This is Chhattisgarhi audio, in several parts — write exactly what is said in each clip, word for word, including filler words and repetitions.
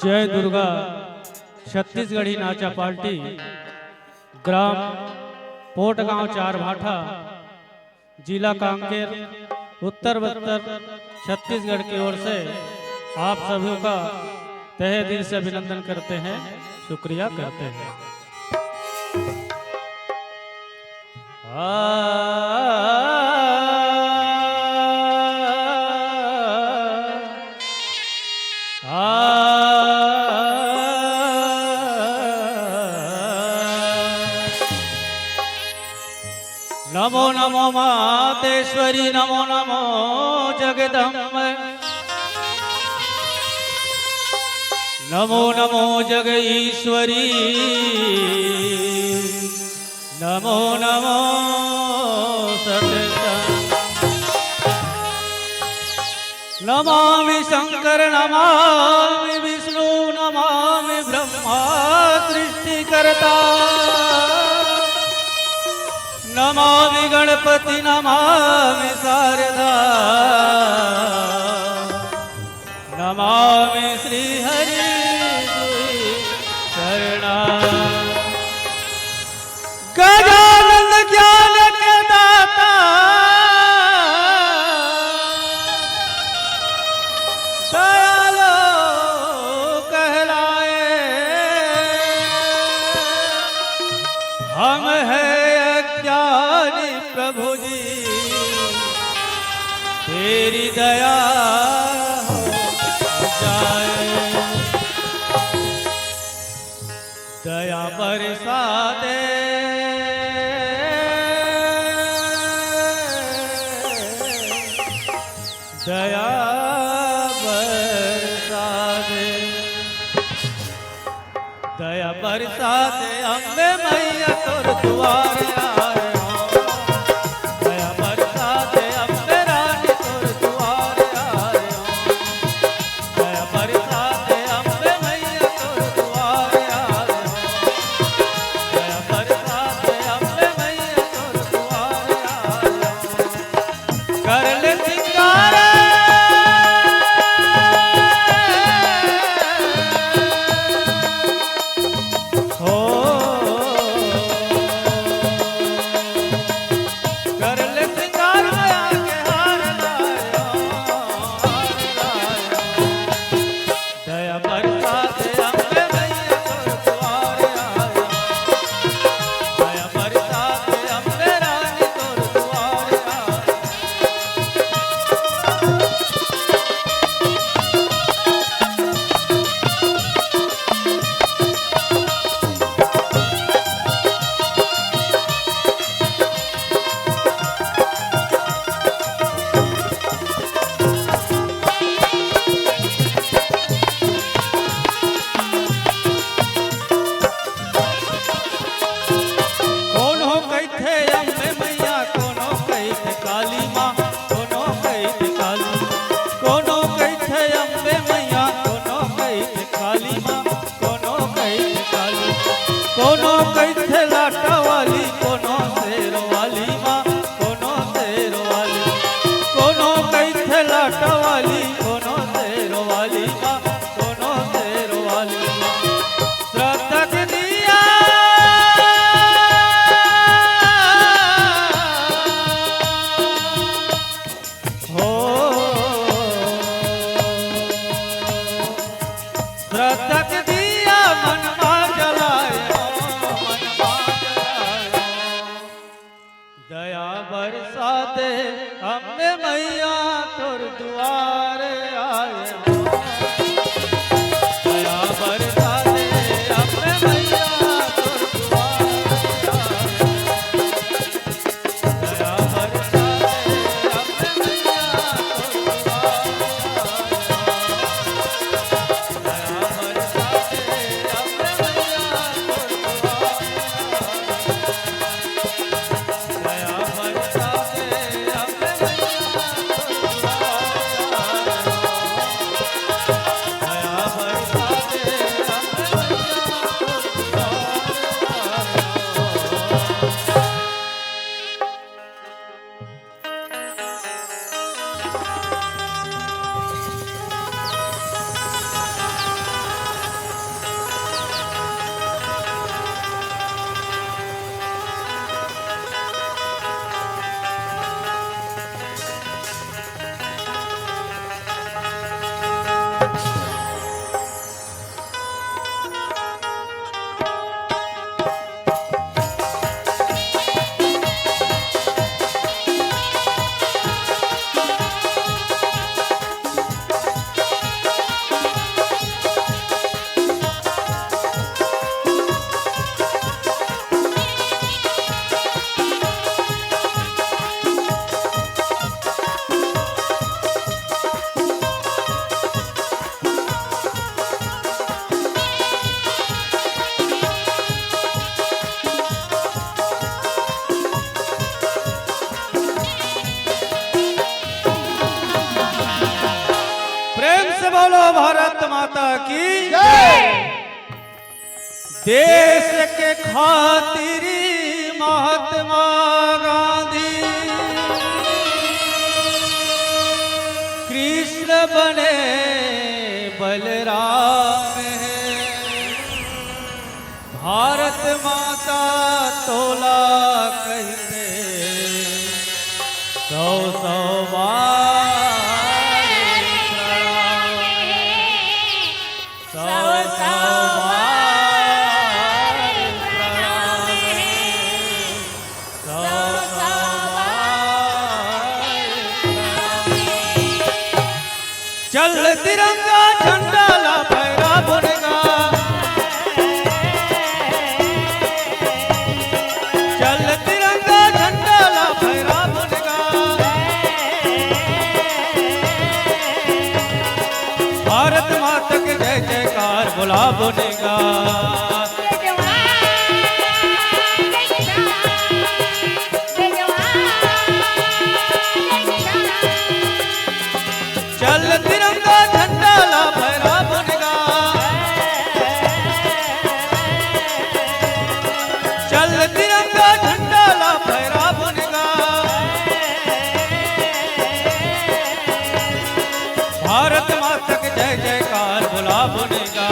जय दुर्गा। छत्तीसगढ़ी नाचा पार्टी, ग्राम पोटगांव चारभाठा, जिला कांकेर, उत्तर बस्तर छत्तीसगढ़ की ओर से आप सभी का तहे दिल से अभिनंदन करते हैं, शुक्रिया करते हैं। आ, आ, नमो नमो मातेश्वरी, नमो नमो जगदम्ब, नमो नमो जग ईश्वरी, नमो नमो सतसंग। नमामि शंकर, नमामि विष्णु, नमामि ब्रह्मा सृष्टिकर्ता, नमामि गणपति, नमामि शारदा, नमामि श्री हरि दुई चरणा। गजानन ज्ञान के दाता, दयालो कहलाए। हम हैं अज्ञानी प्रभु जी, तेरी दया हो जाए। दया बरसा दे, दया बरसा दे। दया बरसा दे अम्बे मैया, तोर दुआरे आए हों। दया बरसा दे अम्बे रानी, तोर दुआरे आए हों। दया बरसा दे अम्बे मैया, तोर दुआरे आए हों। दया बरसा दे अम्बे मैया, तोर दुआरे आए हों। कर ले सिंगार हो, कर ले सिंगार माया के हार लायो, हार लायो। दया बरसा दे अम्बे मैया तोर दुआरे आयो। दया बरसा दे अम्बे रानी तोर दुआरे आयो। कोनो कहिथे अम्बे मैया, कोनो कहिथे काली माँ, कोनो कहिथे काली, कोनो कहिथे अम्बे मैया, कोनो कहिथे काली माँ, कोनो कहिथे काली, कोनो कहिथे लाटा वाली, कोनो शेर वाली माँ, कोनो शेर वाली, कोनो कहिथे लाटा वाली, कोनो शेर वाली माँ, कोनो शेर वाली माँ। श्रद्धा के दिया हो, श्रद्धा के दिया मन मा जलाए हो, मन मा जलाए हो। दया बरसा दे अम्बे मैया तोर दुआरे आए हो। दया बरसा दे अम्बे मैया तोर दुआरे आए हो। दया बरसा दे अम्बे मैया तोर दुआरे आए हो। दया बरसा दे अम्बे मैया तोर दुआरे आए हो। की जय। देश के खातिर महात्मा गांधी कृष्ण बने बलराम हे। भारत माता तोला कहिथे सौ सौ बार प्रणाम। सौ सौ बार प्रणाम। सौ सौ बार प्रणाम। चल तिरंगा झंडा ला फहराबो गा। चल तिरंगा झंडा ला फहराबो गा। भारत माता के जय जयकार बोलाबो गा। चल तिरंगा झंडा ला फहराबो गा। चल तिरंगा झंडा ला फहराबो गा। भारत माता के जय जयकार बोलाबो गा।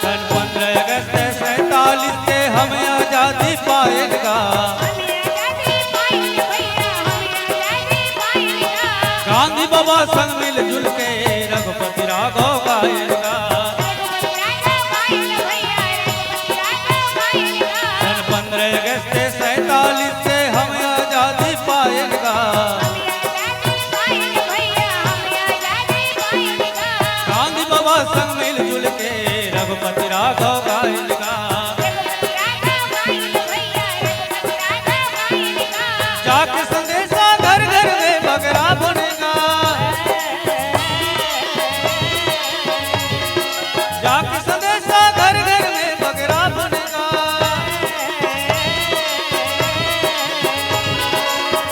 सन पंद्रह अगस्त सैंतालीस के हम आजादी पाएन गा। गांधी बाबा संग मिलजुल के रघुपति राघव गाएन गा। सन पंद्रह अगस्त सैंतालीस से हम आजादी पाएन गा। गांधी बाबा संग मिलजुल के रघुपति राघव गाएन गा। जाके संदेशा घर घर में बगराबो गा। जाके संदेशा घर घर में बगराबो गा।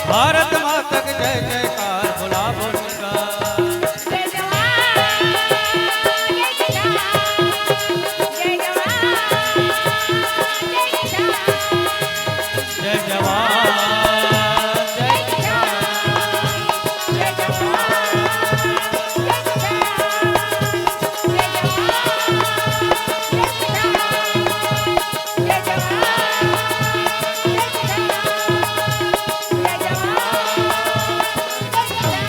भारत माता के जय जयकार बोलाबो गा। जय जवान, जय जवान, जय जवान। जय जवान, जय किसान। जय जवान, जय किसान। जय जवान, जय किसान। जय जवान, जय किसान। जय जवान, जय किसान।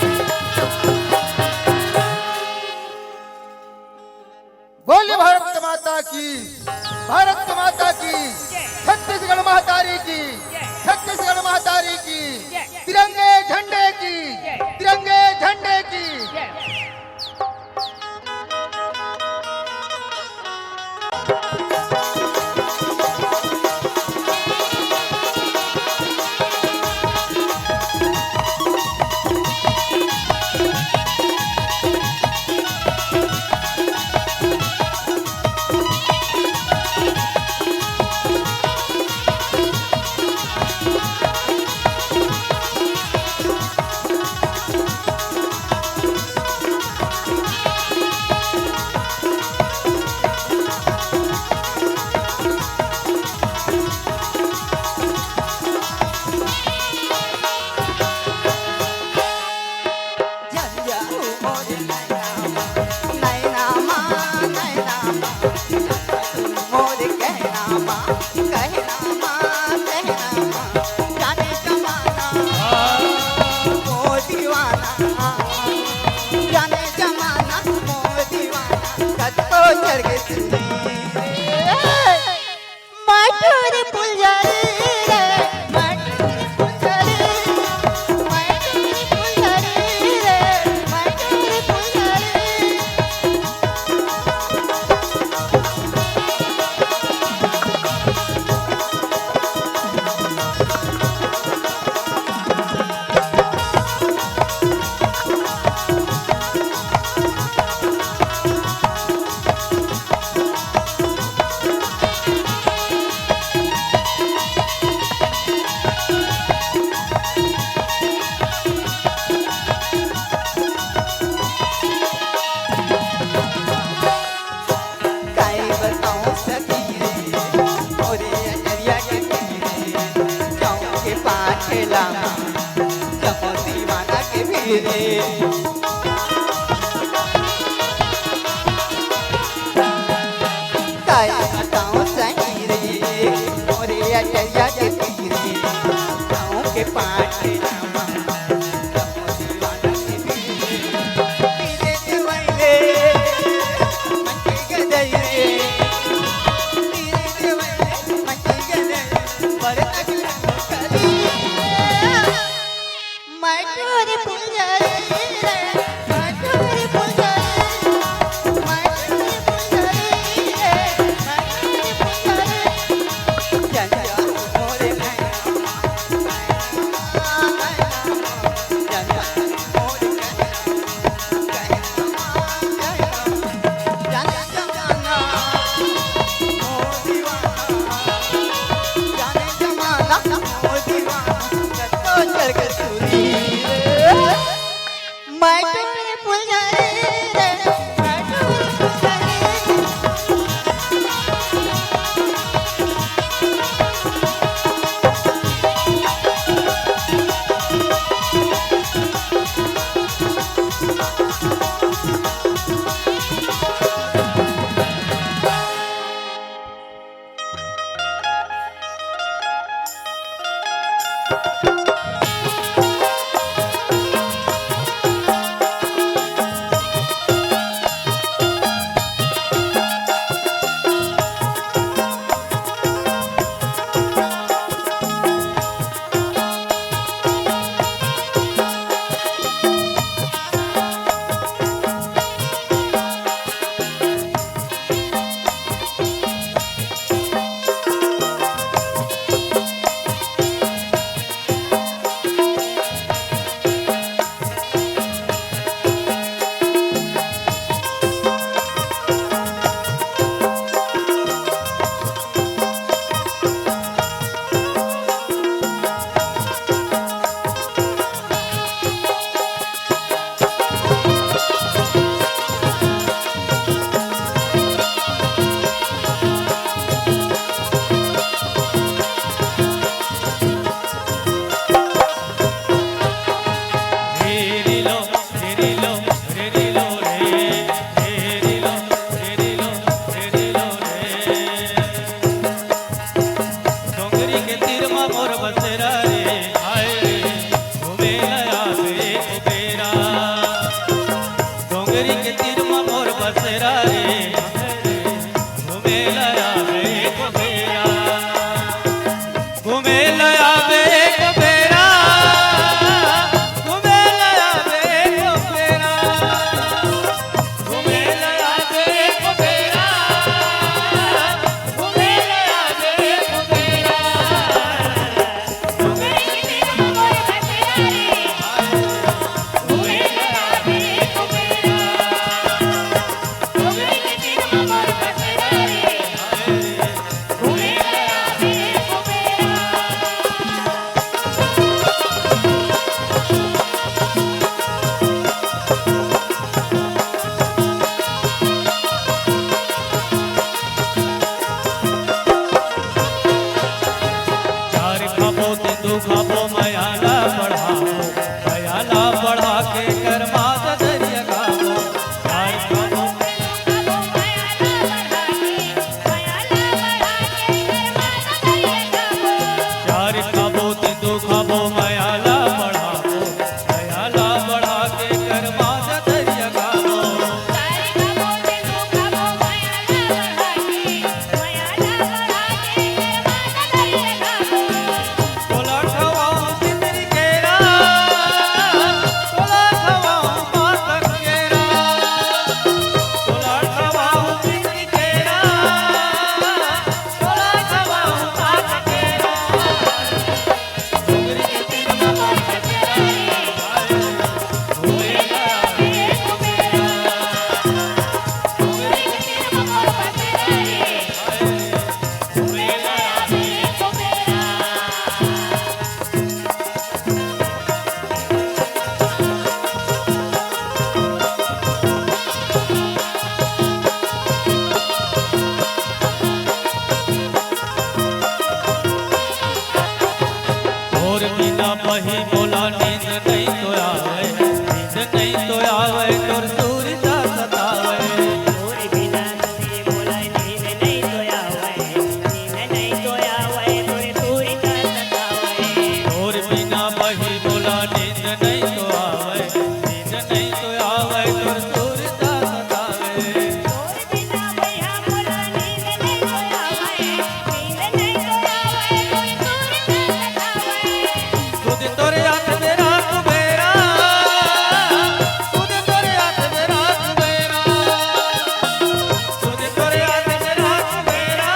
बोलिए भारत माता की, भारत माता की, छत्तीसगढ़ महतारी की, छत्तीसगढ़ महतारी की, तिरंगे झंडे की, तिरंगे झंडे की। काय बताऊं सही रे, मोरे अटैया के पीर रे, गाँव के पाटे रामा, दीवाना के पीर रे, पीरे के वैले, मन के गदई रे, पीरे के वैले, मन के गदई, पर अगला करी। मैं टूरी फुलझड़ी रे, मैं टूरी फुलझड़ी, मैं टूरी फुलझड़ी रे, मैं टूरी फुलझड़ी। चंदा मोरे नैना, चंदा मोरे नैना। नींद नहीं तो आवे, नींद नहीं तो आवे, तोर सुरता सतावे। सुध तोरे हाथ में रात बेरा, सुध तोरे हाथ में रात बेरा, सुध तोरे हाथ में रात बेरा।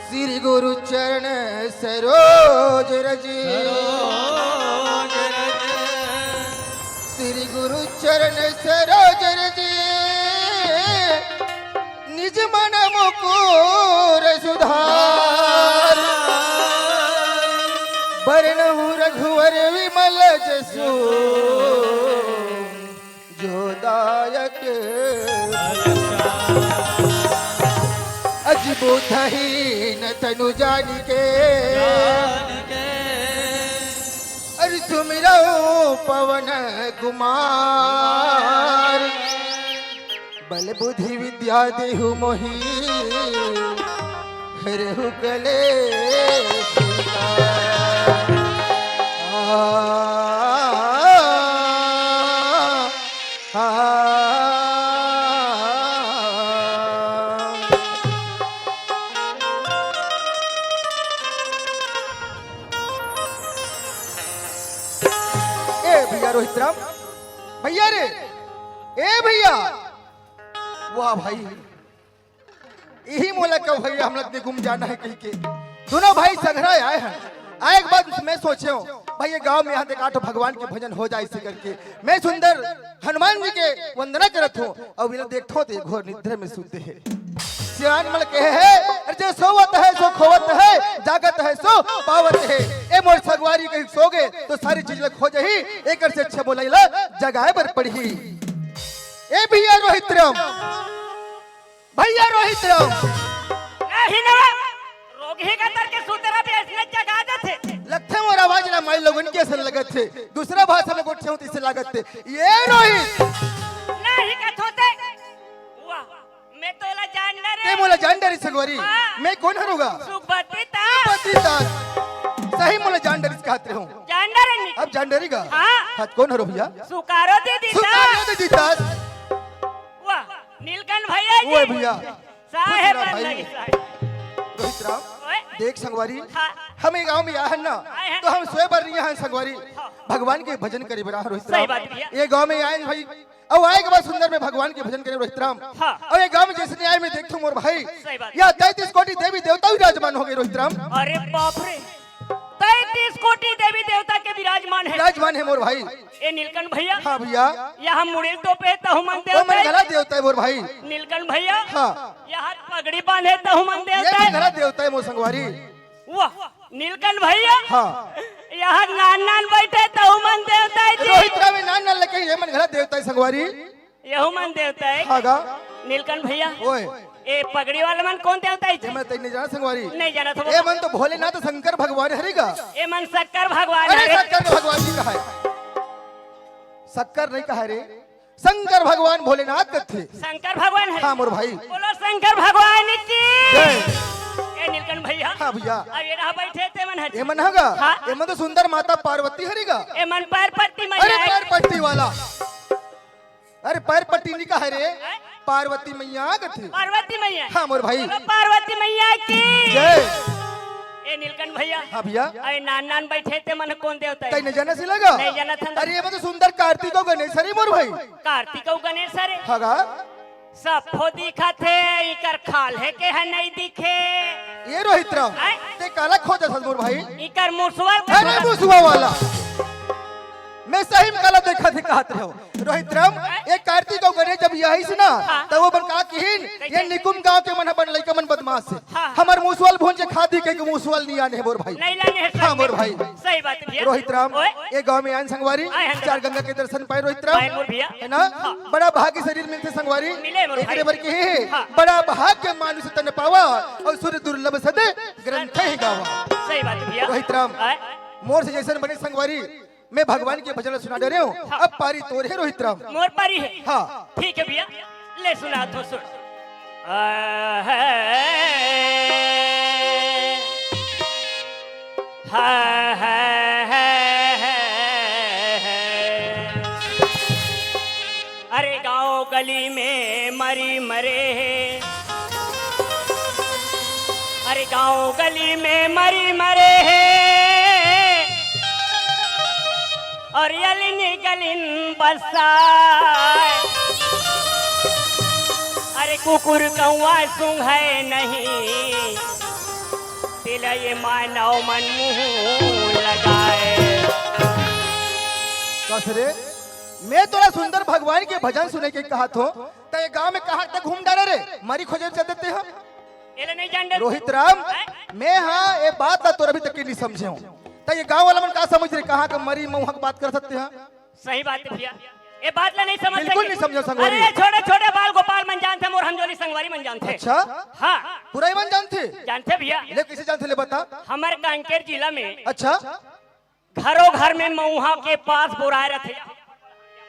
श्री गुरु चरण सरोज रज। सरोज रज। श्री गुरु चरण सरोज रज। निज मन मुकुर सुधार। बरनहु रघुवर विमल जसु। जो दायक। अजि बुद्धहीन तनु जानिके। अरे सुमिरौ पवन कुमार। बल बुद्धि विद्या देहु मोहि। हरहु कलेश। आ, आ, आ। ए भैया रोहित राम, भैया रे, ए भैया, वाह भाई, इही मोला कहू भैया, हमला दे गुम जाना है कहिके। दोनों भाई संघरा आए हैं। आए के बाद मैं सोचेंव, भाई ये गांव में यहाँ देखा तो भगवान के भजन हो जाए इसे करके। मैं सुंदर हनुमान जी के वंदना करत हूँ और बिना देखो तो ये घोर निद्रा में सुते हैं। सियान मन कहे हे, अरे जे सोवत हे सो खोवत हे, जागत हे सो पावत हे। ए मोर संगवारी कहीं सो गे तो सारी चीज ल खो जही, एकर से अच्छा मोला एला जगाए बर पड़ही। ए भैया रोहित राम, भैया रोहित राम। नहीं ना, रोगही का तर के सुतरा भी ऐसने जगा देथे। लगथे मोर आवाज ना माई लोगन के असन लगत हे, दूसरा भाषा में गोठियाहूं तइसे लागत हे। ए रोहित। नहीं कथों ते। वाह। मैं तो एला जान डरे। ते मोला जान डरे संगवारी। हाँ। मैं कोन हरंव गा? सुखबती तास। सुखबती तास। सही मोला जान डरे कहत रहेंव। जान डरे नहीं। अब जान डरे गा? हाँ। हाँ, कोन हरंव भैया? सुकारो दीदी तास। सुकारो दीदी तास। वाह, नीलकंठ भैया जी। ओए भैया। साहेब खुश रह भाई। बन गई साहेब। रोहित राम, ओए। देख संगवारी, हाँ। हम ये गांव में आए हन ना, आए हन। तो हम सोए बर नहीं आए हन संगवारी, हाँ। भगवान के भजन करे बर आए हन रोहित सही राम। बात भैया। ये गांव में आए हन भाई, अउ आए के बाद सुंदर में भगवान के भजन करे रोहित राम। हाँ। अउ ये गांव में जइसने आए मैं देखथंव मोर भाई, सही बात। यहाँ तैंतीस कोटि देवी देवता विराजमान हो गे रोहित राम। अरे बाप रे, तैंतीस कोटि देवी देवता के विराजमान हे। विराजमान हे मोर भाई। ए नीलकंठ भैया। हाँ भैया। यहाँ मुड़ी ल तोपे तहू मन ओ मन देवता हे। घला देवता हे मोर भाई। नीलकंठ भैया। हाँ। यहाँ पगड़ी बांधे तहू मन ये देवता मन हे। घला देवता हे मोर संगवारी। वाह, नीलकंठ भैया। हाँ। यहाँ नान नान बैठे तहू मन देवता हे जी। रोहित राम नान नान लगे, ये मन घला देवता हे संगवारी। यहू मन देवता हे। हाँ गा। नीलकंठ भैया। ओए। ए पगड़ी वाला मन कोन देवता हे जी? ये मन तैं नहीं जाना संगवारी। नहीं जाना था। ये मन तो भोलेनाथ शंकर भगवान हरे गा। ये मन शंकर भगवान अरे हरे। शंकर भगवान नहीं कहाय। शंकर नहीं कहाय रे। शंकर भगवान भोलेनाथ कथे। शंकर भगवान हे। हाँ, मोर भाई। बोलो शंकर भगवान की। जय। ए नीलकंठ भैया। हाँ भैया। अब ये रहा बैठे ते मन हर। ये मन हगा। हाँ। ये मन तो सुंदर माता पार्वती हरे गा। ये मन पैर पट्टी में अरे जाए। पैर पट्टी वाला। अरे पैर पट्टी नहीं कहाय रे। हैं? पार्वती मैया कथे। पार्वती मैया। हाँ, मोर भाई। बोलो पार्वती मैया की। जय। ए नीलकंठ भैया। हाँ भैया। अरे नान नान बैठे ते मन कोन देवता हे? तैं नहीं जाना सिला गा? नहीं जाना था। अरे ये मन तो सुंदर कार्तिक अउ गणेश हरे मोर भाई। कार्तिक अउ गणेश हरे। हाँ गा। सफो दिखत हे, इकर खाल्हे के ह नहीं दिखे। ए रोहित राम, हैं? ते काला खोजत हस मोर भाई? इकर मुसवा अरे मुसवा वाला। मैं सही में काला देखत हे कहत रहेंव। रोहित राम, हैं? ये कार्तिक अउ गणेश जब आइस ना, हाँ। त ओ मन का किहिन, कैसे? ये निकुम गांव के मन ह बड़ लइका मन बदमाश हे। हाँ। हमर मुसवा ल भूंज के खा दिही कहिके मुसवा ल नहीं लाने हे मोर भाई। नहीं लाने हे हाँ, मोर भाई। सही बात भैया। रोहित राम, ओए। ये गांव में आयन संगवारी, आए हन चार गंगा के दर्शन पाए रोहित राम। पाए मोर भैया। है ना? हाँ। बड़ा भाग्य शरीर मिलथे संगवारी। मिले मोर एकरे भाई। बर के हे, हाँ। बड़ा भाग्य मानुष तन पावा, अउ सुर दुर्लभ सद ग्रंथ ही गावा। सही बात भैया। रोहित राम, आए। मोर से जइसन बने संगवारी, मैं भगवान के भजन सुना डरेंव। हाँ। अब पारी तोर हे रोहित राम। मोर पारी हे। हाँ। ठीक हे भैया, ले सुनाथंव सुन। अरे गांव गली में मरी मरे हे, अरे गांव गली में मरी मरे हे, अउ अलिन गलिन बस्साय। अरे कुकुर कौवा सूंघय नहीं, तेला ये मानव मन मुंह लगाय। कस रे, मैं तोला सुंदर भगवान के भजन सुने के कहत हों, त ये गांव में कहां तक घूम डारे रे, मरी खोजे चल देते हो। एला नहीं जान डर। रोहित राम, हैं? मैं हाँ, ये बात ला तोर अभी तक के नहीं समझे हों। त ये गांव वाला मन का समझ रे, कहां का मरी मऊहा के बात कर सकते हैं? सही बात हे भैया, ये बात ला नहीं समझ बिल्कुल सके। नहीं समझो संगवारी। अरे छोटे छोटे बाल गोपाल मन जानथे, मोर हमजोली संगवारी मन जानथे। अच्छा? हाँ। पूरा ही मन जानथे? जानथे भैया। ले कैसे जानथे ले बता। हमर कांकेर जिला में अच्छा। घरों घर में मऊहा के पास बोराय रथे।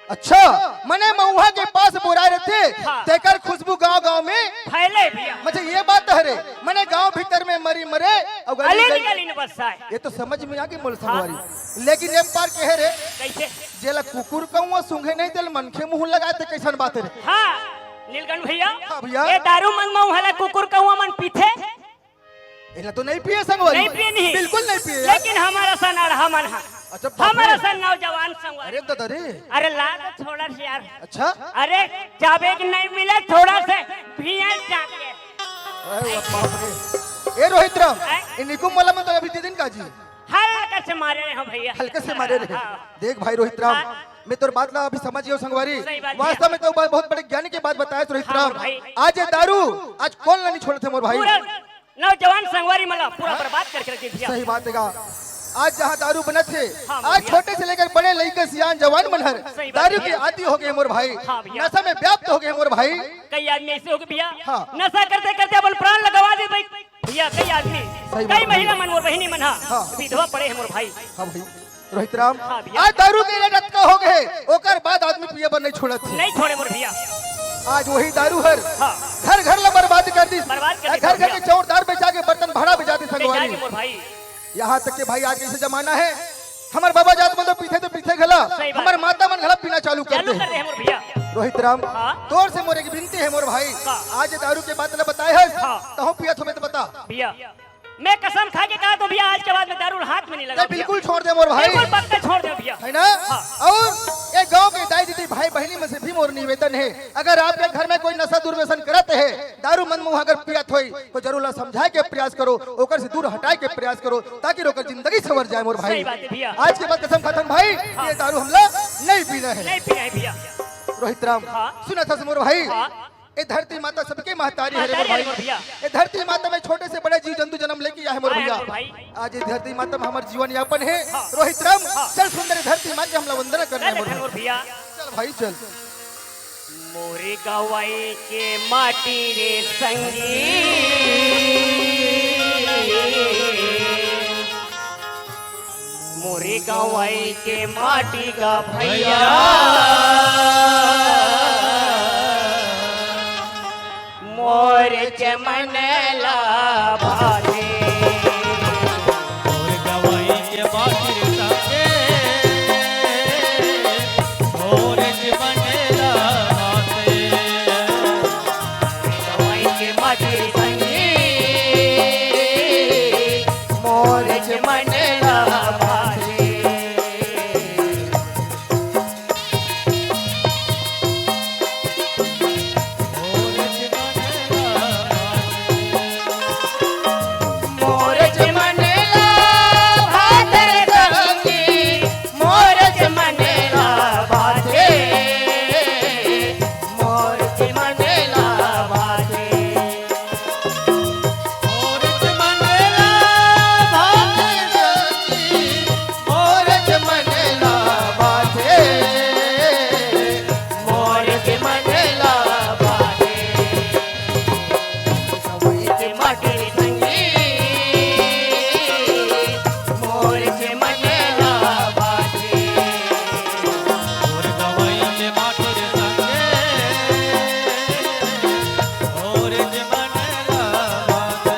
अच्छा, मने मऊहा के पास बोराय रथे, हाँ। तेकर खुशबू गांव गांव में फैले भैया। अच्छा, ये बात हरे, मने गांव भीतर में मरी मरे अउ गली अलिन गली गली में बस्साय। ये तो समझ में आ गई मोला संगवारी। हाँ। लेकिन एक बार कहे रे, कैसे? जेला कुकुर कौवा सूंघे नहीं, तेला मनखे मुंह लगाय ते कैसन बात हे रे? हाँ, नीलकंठ भैया। हाँ भैया। ये दारू मन मऊहा ला कुकुर कौवा मन पीथे? एला तो नहीं पिए संगवारी। नहीं पिए नहीं। बिल्कुल नहीं पिए यार। लेकिन हमर असन अड़हा मन हा। अच्छा, बाप रे। हमर असन नौजवान संगवारी। अरे दादा रे। अरे ला तो छोड़ा से यार। अच्छा। अरे जाबे के नहीं मिले थोड़ा से भीड़ जाके। अरे बाप रे। ए रोहित राम, हैं? ये निकुम वाला मन तो अभी दे दिन का जी। हल्का से मारे रहे हो भैया। हल्का से मारे रहे। हाँ। देख भाई रोहित राम, हाँ। मैं तोर बात ला अभी समझ गेंव संगवारी। सही बात वास्तव भैया। में तो बहुत बड़े ज्ञानी के बात बताए रोहित हाँ, राम। भाई। आज ये दारू, आज कोन ला नहीं छोड़त हे मोर भाई। पूरा नौजवान संगवारी मन ला पूरा हाँ? बर्बाद करके रख दे भैया। सही बात हे गा। आज जहाँ दारू बनत हे, हाँ, आज भैया। छोटे से लेकर बड़े लइका सियान जवान मन हर सही बात दारू भैया। के आदी हो गे मोर भाई। हाँ, भैया। नशा में व्याप्त हो गे मोर भाई। कई आदमी ऐसे हो गे भैया, हाँ। नशा करते करते अपन प्राण ला गवा दे भाई। भैया, कई आदमी, सही कई बात महिला भैया। मन, मोर बहिनी मन हा, हाँ। विधवा पड़े हे मोर भाई। हाँ भाई, रोहित राम, हाँ भैया। आज दारू के रेट अतका हो गे हे, ओकर बाद आदमी पिए बर नहीं छोड़त हे। नहीं छोड़े मोर भैया। आज वही दारू हर हाँ। घर घर ला बर्बाद कर दिस। बर्बाद कर दिस घर घर भैया। के चाउर दार बेचा के बर्तन भाड़ा बेचा दिस बेचा संगवारी। के मोर भाई। यहाँ तक के भाई आज कैसे जमाना हे, हमर बाबा जात मन तो पीथे तो पीथे घला, सही बात। हमर माता मन घला पीना चालू कर चालू दे। कर दे हे मोर भैया। रोहित राम, हाँ। तोर से मोर एक विनती हे मोर भाई, हाँ। आज ये दारू के बात ला बताए हस, हाँ। तहूँ पियत होबे तो बता। भैया, मैं कसम खा के कहा तो भैया, आज के बाद मैं दारू हाथ में नहीं लगा नहीं, भैया। बिल्कुल छोड़ दे मोर भाई। बिल्कुल पक्का छोड़ दे भैया। है ना? हाँ। और ये गांव के दाई दीदी भाई बहिनी मन से भी मोर निवेदन हे, अगर आपके घर में कोई नशा दुर्व्यसन करत हे, दारू मन मुंह अगर पियत होई, तो जरूर ला समझाए के प्रयास करो, ओकर से दूर हटाए के प्रयास करो, ताकि ओकर जिंदगी संवर जाए मोर भाई। सही बात है भैया। आज के बाद कसम खाथन भाई, हाँ। ये दारू हमला नहीं पीना हे। नहीं पीना हे भैया। रोहित राम, हाँ। सुनत हस मोर भाई, हाँ। ए धरती माता सबके महतारी हरे मोर महतारी हरे भाई। मोर भैया। ए धरती माता में छोटे से बड़े जीव जंतु जन्म लेके आए मोर आए भैया। मोर भाई। आज ए धरती माता में हमर जीवन यापन हे। हाँ। रोहित राम, हाँ। चल सुंदर ए धरती माँ के हमला वंदना करना हे अरे मोर धर भाई। मोर भैया। चल भाई चल। मोरे गंवई के माटी रे संगी, मोरे गंवई के माटी गा भैया, मोर चमन ला भाथे। मोर गंवई के माटी रे संगी, मोर चमन ला भाथे। गंवई के माटी रे संगी, मोर चमन ला भाथे। मोर चमन ला भाथे रे संगी, मोर चमन ला भाथे, मोर चमन ला भाथे। मोर चमन ला भाथे संगी, मोर चमन ला भाथे, मोर चमन ला भाथे। गंवई के माटी रे संगी, मोर चमन ला भाथे। मोर गंवई के माटी रे संगी, मोर चमन ला भाथे।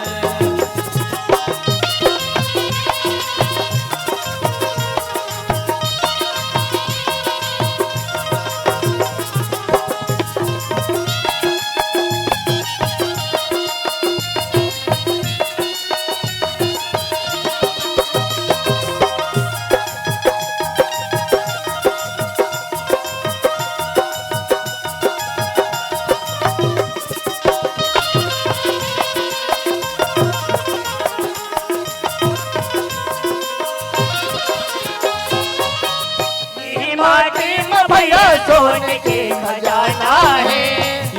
इही माटी म भैया सोन के खजाना हे।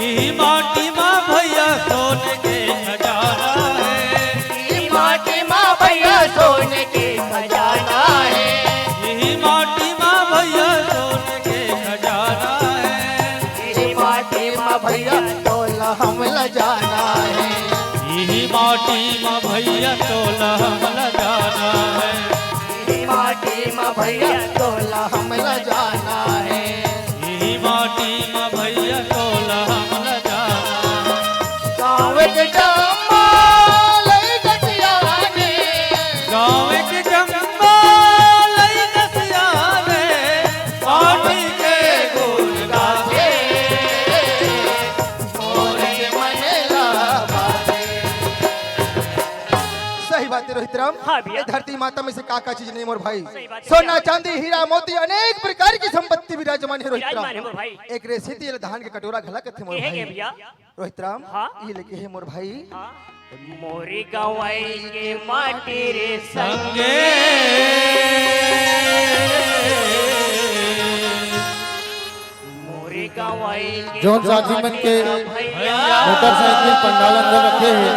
इही माटी म भैया सोन के खजाना हे। इही माटी म भैया सोन के खजाना हे। इही माटी म भैया सोन के खजाना हे। इही माटी म भैया तोला हमला जाना हे। इही माटी म भैया तोला हमला जाना हे। इही माटी म भैया तोला हमला जाना हे। इही माटी म भैया तोला हमला जाना हे। गाँव के जम्मा लइका सियाने। गाँव के जम्मा लइका सियाने। माटी के गुण गाथे। मोर के मन ला भाथे। सही बात हे रोहित राम। हाँ भैया। ए धरती माता में से का का चीज नहीं मोर भाई। सही बात हे सोना, भैया। चांदी, हीरा, मोती, अनेक प्रकार की संपत्ति विराजमान हे रोहित राम। विराजमान हे मोर भाई। एकरे सेती एला धान के कटोरा घला कथे मोर ये हे भाई। के भैया? रोहित राम, हाँ। ये लेके हे मोर भाई। हाँ। मोरी गंवई के माटी रे संगे। जोन साथी मन के मोटरसाइकिल पंडाल अंदर रखे हे,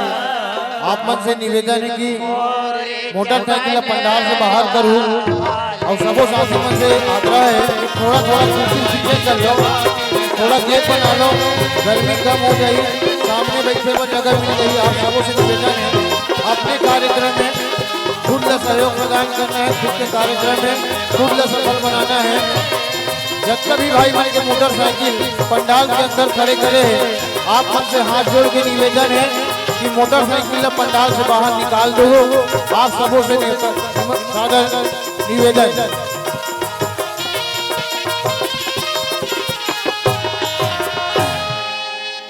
आप मन से निवेदन हे कि मोटरसाइकिल ला पंडाल से बाहर करहू। अउ सबो साथी मन से आग्रह हे कि थोड़ा थोड़ा कुर्सी पीछे कर लो, थोड़ा gap बना लो, गर्मी कम हो जाही, सामने बैठे बर जगह मिल जाही। आप सबो से निवेदन हे, अपने कार्यक्रम में खुद ला सहयोग प्रदान करना हे, खुद के कार्यक्रम में खुद ला सफल बनाना हे। जतका भी भाई मन के मोटरसाइकिल पंडाल के अंदर खड़े करे हे, आप मन से हाथ जोड़ के निवेदन हे कि मोटरसाइकिल ला पंडाल से बाहर निकाल दो। आप सबो से ने-, सादर निवेदन।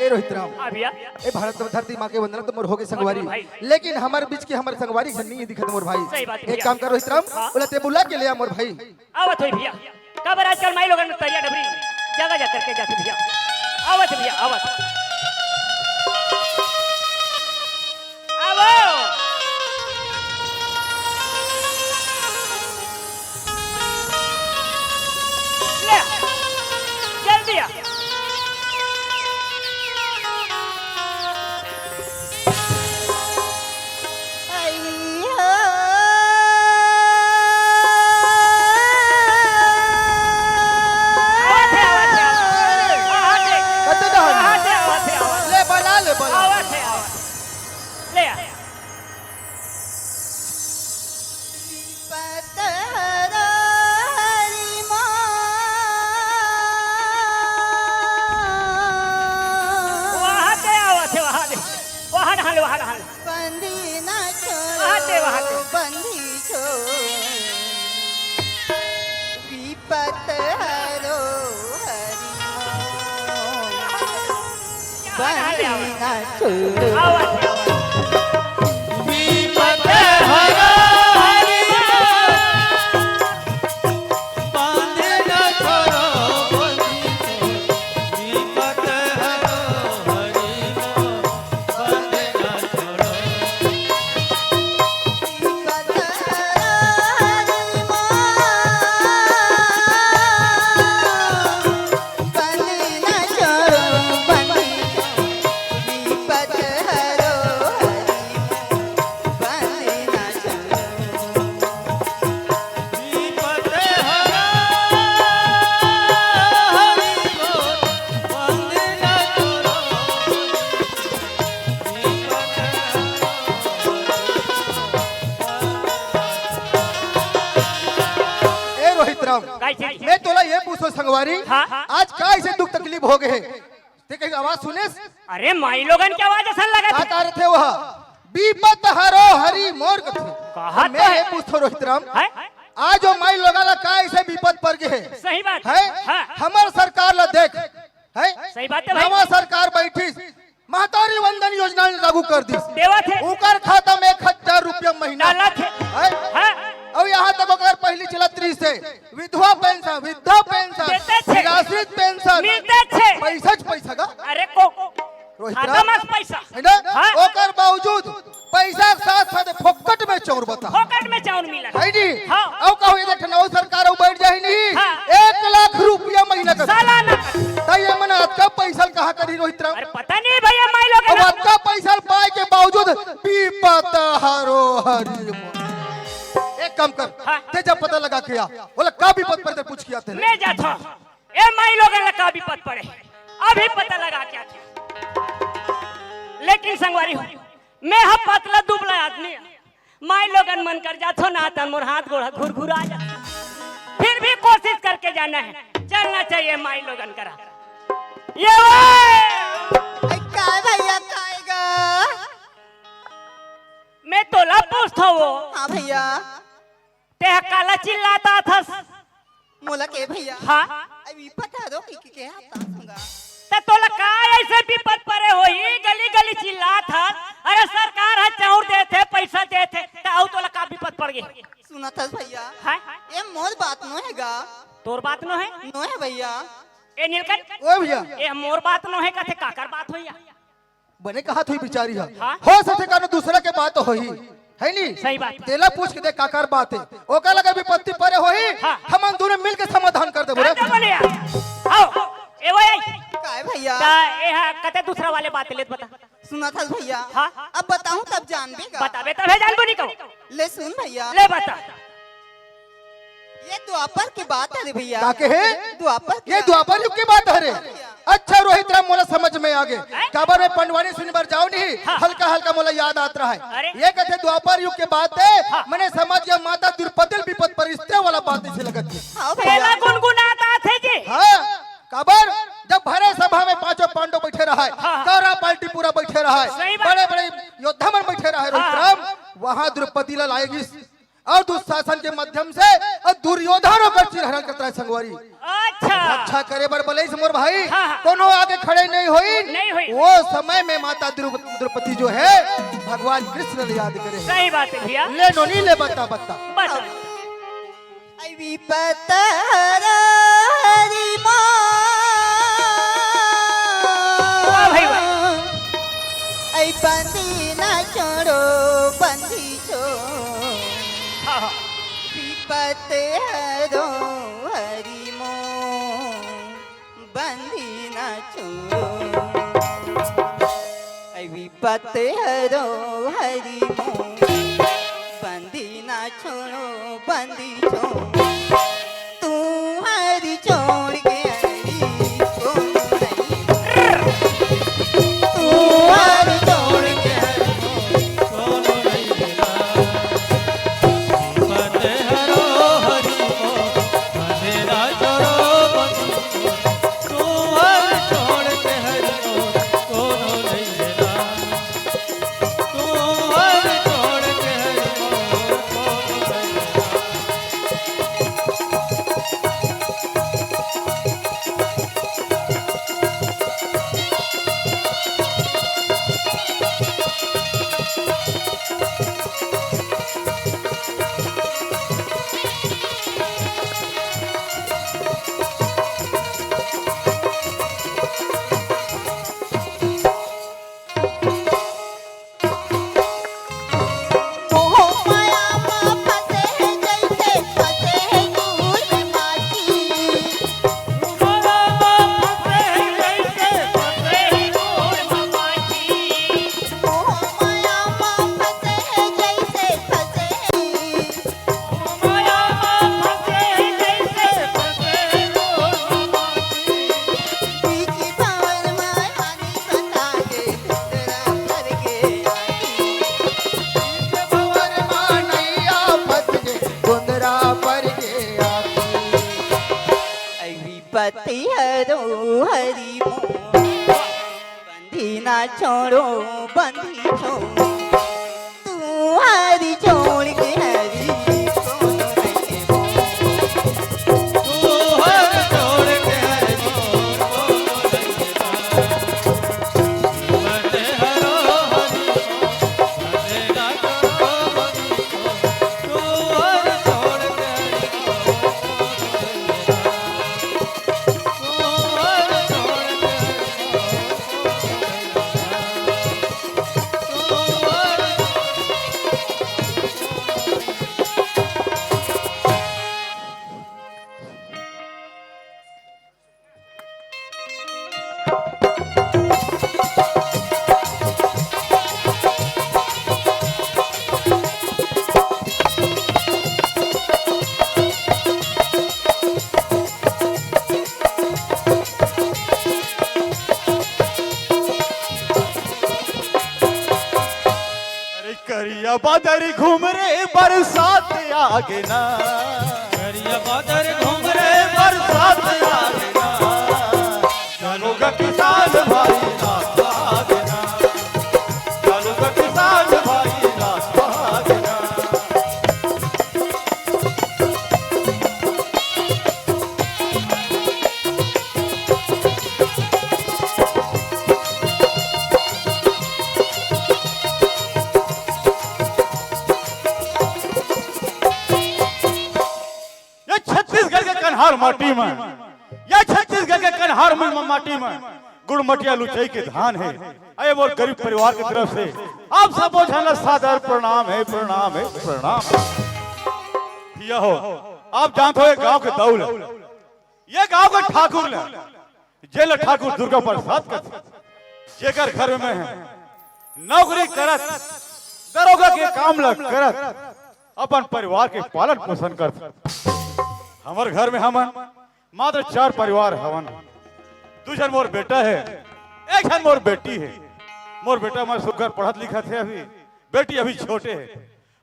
ए रोहित राम, हाँ भैया। ए भारत धरती माँ के वंदना, तो मोर हो गे संगवारी। भाई। लेकिन हमर बीच के हमर संगवारी घन नहीं दिखत मोर भाई। सही बात है एक भैया। काम कर रोहित राम, हाँ। ओला ते बुला के ले आ मोर भाई। आवत होई भैया। काबर आजकल माई लोगन में तरिया डबरी जगह जा करके जाथे भैया। आवत भैया, आवत। आवो। ले, जल्दी आ। आवत हे, आवत हे, आवत हे। आवत हे। कते डहर? आवत हे, आवत हे, आवत हे। ले बला, ले बला। आवत हे, आवत हे। ले आ। वहाँ से आवत हे, वहाँ से। वहाँ डाल, वहाँ डाल। बंदी ना छोड़ो, वहाँ से, वहाँ से। बंदी छोड़ो। विपत हरो हरि मोर। बंदी ना छोड़ो। आवत हे, आवत हे। विपत हरो हरि मोर। बंदी ना छोड़ो, बंदी छोड़ो। विपत हरो हरि मोर। बंदी ना छोड़ो। विपत हरो हरि मोर। ए रोहित राम, काय चीज? मैं तोला ये पूछो संगवारी, हाँ? आज का ऐसे दुख तकलीफ हो गए हे? ते कहीं आवाज सुनेस? अरे माई लोगन के आवाज असन लगत का हे। कारत हे वह? बीपत हरो हरि मोर कथे। कहा मैं तो ये पूछो रोहित राम, हैं? आज वो माई लोगन ला का ऐसे बीपत पर गए हे? सही बात। हैं? हाँ। हमर सरकार ला देख, हैं? सही बात हे भाई। नवा सरकार बैठिस, महतारी वंदन योजना लागू कर दिस। देवत हे। ओकर खाता में एक हजार रुपया महीना। डालत हे। हैं? हाँ। अउ यहाँ तक ओकर पहली चलत रहिस हे, विधवा पेंशन, वृद्धा पेंशन, देते थे। निराश्रित पेंशन। मिलते थे। पैसा च पैसा का। अरे को, रोहित खाता राम। में पैसा। है ना? हाँ। ओकर बावजूद पैसा के साथ साथ फोकट में चाउर बता। फोकट में चाउर मिला। है जी? हाँ। अउ कहो, ये देख, नवा सरकार अउ बैठ जाही नहीं। हाँ। एक लाख रुपया महीना का। सालाना। त ये मन अतका पैसा ल कहाँ करी रोहित राम? अरे पता नहीं भैया, माई लोग अब ना। अतका पैसा ल पाए के बावजूद बीपत हरो हरि मोर। एक काम कर, हाँ। ते जा पता लगा के आ। बोला का बीपत पर ते पूछ के आते हैं। मैं जाता हूँ। ए माई लोगन ला का बिपत पड़े, अभी पता लगा के आथे। लेकिन संगवारी हो, मैं ह पतला दुबला आदमी, माई लोगन मन कर जाथो ना, तन मोर हाथ गोड़ घुरघुरा जाथे। फिर भी कोशिश करके जाना है, चलना चाहिए माई लोगन करा। ये वो! ए, काय भैया, काय गा? मैं तोला पूछथो वो। हाँ भैया। तेह काला चिल्लात हस? मोला के भैया? हाँ। अभी पता दो कि, कि, के आता संगा। त तोला का ऐसे बिपत परे होही, गली गली चिल्लात हस? अरे सरकार ह चाउर देथे, पैसा देथे, त अउ तोला का बिपत पड़ गे? सुनत हस भैया? हाँ? ये मोर बात नो हे गा। तोर बात नो हे? नो हे भैया। ए नीलकंठ। ओ भैया। ए मोर बात नो हे कथे, काकर बात होही? बने कहा थोई बिचारी ह। हाँ? हो सकथे कानो दूसरा के बात होही, है नी? सही बात। तेला पूछ के देख काकर बात हे, ओकर लगे बिपत्ती परे होही, हाँ। हमन दोनों मिल के समाधान कर देबो रे। कर देबो ले यार। आओ, ए वो आई। काय भैया? बात के लेत बता। सुनत हस भैया? हाँ। अब बताहूँ तब जानबे का? बताबे तभे जानबो नहीं कहूँ। ले सुन भैया। ले बता। ये द्वापर के बात हरे भैया। का कहे? द्वापर के ये बात। द्वापर युग के बात हरे। हाँ भैया। अच्छा रोहित राम, मोला समझ में आगे। हैं? काबर मैं पंडवानी सुने बर जाओं नहीं, हाँ। हल्का हल्का मोला याद आत रहा है। अरे। ये कथे द्वापर युग के बात है, हाँ। मने समझ गया माता द्रौपदी ल बिपत परिस्थिति वाला बात इसे लगत है। हाँ भैया। तेला गुनगुनात आथे जी। हाँ, काबर जब भरे सभा में पांचों पांडव बैठे रहा है, हाँ। कौरव पार्टी पूरा बैठे रहा है, सही बात। बड़े बड़े योद्धा मन बैठे रहा है, हाँ। रोहित राम, वहां द्रौपदी ला लाएगी और दुशासन के माध्यम से और दुर्योधन ओकर चीरहरण करत रहे संगवारी। अच्छा। रक्षा करे बर बलेस मोर भाई, हाँ, हाँ। कोनो आगे खड़े नहीं होई। नहीं होई। वो समय में माता द्रौ-, द्रौपदी जो है भगवान कृष्ण ला याद करे। सही बात है भैया। ले नोनी ले बता बता। बता। ऐ विपत हरो हरि मोर। वाह भाई वाह। ऐ बंदी ना छोड़ो बंदी छोड़। हाँ, हाँ। विपत हरो हरि मोर, बंदी ना छोड़। ऐ विपत हरो हरि मोर, बंदी ना छोड़ो बंदी छोड़। तू हरि छोड़ के हरि कोनो नहीं। तू हरि छोड़ के हरि विपति हरो हरि मोर, बंदी ना छोड़ो बंदी छोड़। तू हरि छोड़ के हरि कोनो नहीं मोर। तू हरि छोड़ के हरि कोनो नहीं मोर। अरे करिया बादर घूम रे बरसात आगे ना। करिया बादर घूम रे बरसात आगे ना। चलो ग किसान भाई रात आगे ना। चलो ग किसान भाई रात आगे ना। ये छत्तीसगढ़ के कन्हार माटी में, ये छत्तीसगढ़ के कन्हार म-, माटी में गुड़मटिया लुचई के धान हे। अये मोर गरीब परिवार की तरफ से आप सबो झन ला सादर प्रणाम हे, प्रणाम हे, प्रणाम। भैया हो, आप जानत हो ये गांव के दऊ ल, ये गांव के ठाकुर ल, जेला ठाकुर दुर्गा प्रसाद कथे। जेकर घर में मैं नौकरी करत, दरोगा के काम ल करत, अपन परिवार के पालन पोषण करत। हमर घर में हमन मात्र चार परिवार हवन। दू झन मोर बेटा हे, एक झन मोर बेटी हे। मोर बेटा मन सुग्घर पढ़त लिखत हे अभी, बेटी अभी छोटे हे।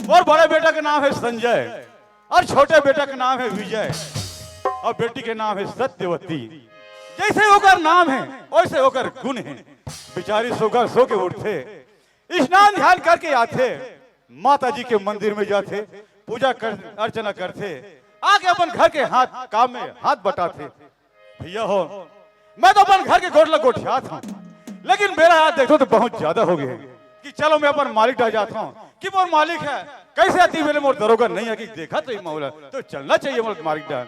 मोर बड़े बेटा के नाम हे संजय और छोटे बेटा के नाम हे विजय और बेटी के नाम हे सत्यवती। जैसे ओकर नाम हे, वैसे ओकर गुण हे। बिचारी सुग्घर सो के उठथे, स्नान ध्यान करके आथे, माता जी के मंदिर में जाथे, पूजा कर, अर्चना करथे, आके अपन घर के हाथ काम में हाथ बटाथे। भैया हो, मैं तो अपन घर के गोठ ल गोठियात हूँ, लेकिन मेरा हाथ देखो तो बहुत ज्यादा हो गए कि चलो मैं अपन मालिक डा जात हूँ कि मोर मालिक है, कैसे आती मेरे मोर दरोगा नहीं है कि देखा तो ये मामला, तो चलना चाहिए मोर मालिक डा।